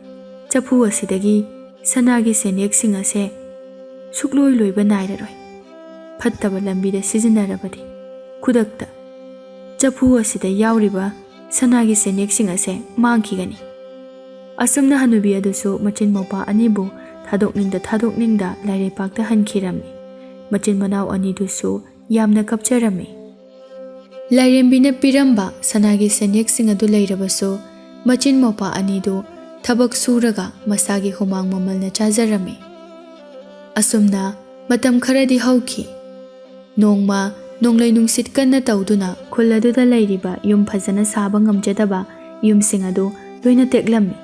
ꯆꯐꯨ ꯑꯁꯤꯗꯒꯤ ꯁꯅꯥꯒꯤ ꯁꯦꯟꯌꯦꯛꯁꯤꯡ ꯑꯁꯦ ꯁꯨꯛꯂꯣꯏ ꯂꯣꯏꯕ ꯅꯥꯏꯔꯔꯣꯏ꯫ ꯐꯠꯇꯕ ꯂꯝꯕꯤꯗ ꯁꯤꯖꯤꯟꯅꯔꯕꯗꯤ ꯈꯨꯗꯛꯇ ꯆꯐꯨ ꯑꯁꯤꯗ ꯌꯥꯎꯔꯤꯕ ꯁꯅꯥꯒꯤ ꯁꯦꯟꯌꯦꯛꯁꯤꯡ ꯑꯁꯦ ꯃꯥꯡꯈꯤꯒꯅꯤ꯫" ꯑꯁꯨꯝꯅ ꯍꯅꯨꯕꯤ ꯑꯗꯨꯁꯨ ꯃꯆꯤꯟ ꯃꯧꯄꯥ ꯑꯅꯤꯕꯨ ꯊꯥꯗꯣꯛꯅꯤꯡꯗ ꯊꯥꯗꯣꯛꯅꯤꯡꯗ ꯂꯥꯏꯔꯩꯄꯥꯛꯇ ꯍꯟꯈꯤꯔꯝꯃꯤ꯫ ꯃꯆꯤꯟ ꯃꯅꯥꯎ ꯑꯅꯤꯗꯨꯁꯨ ꯌꯥꯝꯅ ꯀꯞꯆꯔꯝꯃꯤ꯫ ꯂꯥꯏꯔꯦꯝꯕꯤꯅ ꯄꯤꯔꯝꯕ ꯁꯅꯥꯒꯤ ꯁꯦꯟꯌꯦꯛꯁꯤꯡ ꯑꯗꯨ ꯂꯩꯔꯕꯁꯨ ꯃꯆꯤꯟ ꯃꯧꯄꯥ ꯑꯅꯤꯗꯨ ꯊꯕꯛ ꯁꯨꯔꯒ ꯃꯁꯥꯒꯤ ꯍꯨꯃꯥꯡ ꯃꯃꯜꯅ ꯆꯥꯖꯔꯝꯃꯤ꯫ ꯑꯁꯨꯝꯅ ꯃꯇꯝ ꯈꯔꯗꯤ ꯍꯧꯈꯤ꯫ ꯅꯣꯡꯃ ꯅꯣꯡꯂꯩ ꯅꯨꯡꯁꯤꯠ ꯀꯟꯅ ꯇꯧꯗꯨꯅ ꯈꯨꯜ ꯑꯗꯨꯗ ꯂꯩꯔꯤꯕ ꯌꯨꯝ ꯐꯖꯅ ꯁꯥꯕ ꯉꯝꯖꯗꯕ ꯌꯨꯝꯁꯤꯡ ꯑꯗꯨ ꯂꯣꯏꯅ ꯇꯦꯛꯂꯝꯃꯤ꯫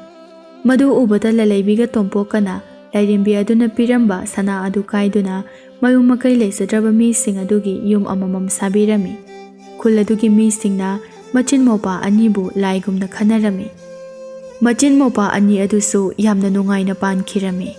ꯃꯗꯨ ꯎꯕꯗ ꯂꯂꯩꯕꯤꯒ ꯇꯣꯝꯄꯣꯛꯀꯅ ꯂꯥꯏꯔꯦꯝꯕꯤ ꯑꯗꯨꯅ ꯄꯤꯔꯝꯕ ꯁꯅꯥ ꯑꯗꯨ ꯀꯥꯏꯗꯨꯅ ꯃꯌꯨꯝ ꯃꯀꯩ ꯂꯩꯖꯗ꯭ꯔꯕ ꯃꯤꯁꯤꯡ ꯑꯗꯨꯒꯤ ꯌꯨꯝ ꯑꯃꯃꯝ ꯁꯥꯕꯤꯔꯝꯃꯤ꯫ ꯈꯨꯜ ꯑꯗꯨꯒꯤ ꯃꯤꯁꯤꯡꯅ ꯃꯆꯤꯟ ꯃꯧꯄꯥ ꯑꯅꯤꯕꯨ ꯂꯥꯏꯒꯨꯝꯅ ꯈꯟꯅꯔꯝꯃꯤ꯫ ꯃꯆꯤꯟ ꯃꯧꯄꯥ ꯑꯅꯤ ꯑꯗꯨꯁꯨ ꯌꯥꯝꯅ ꯅꯨꯡꯉꯥꯏꯅ ꯄꯥꯟꯈꯤꯔꯝꯃꯤ꯫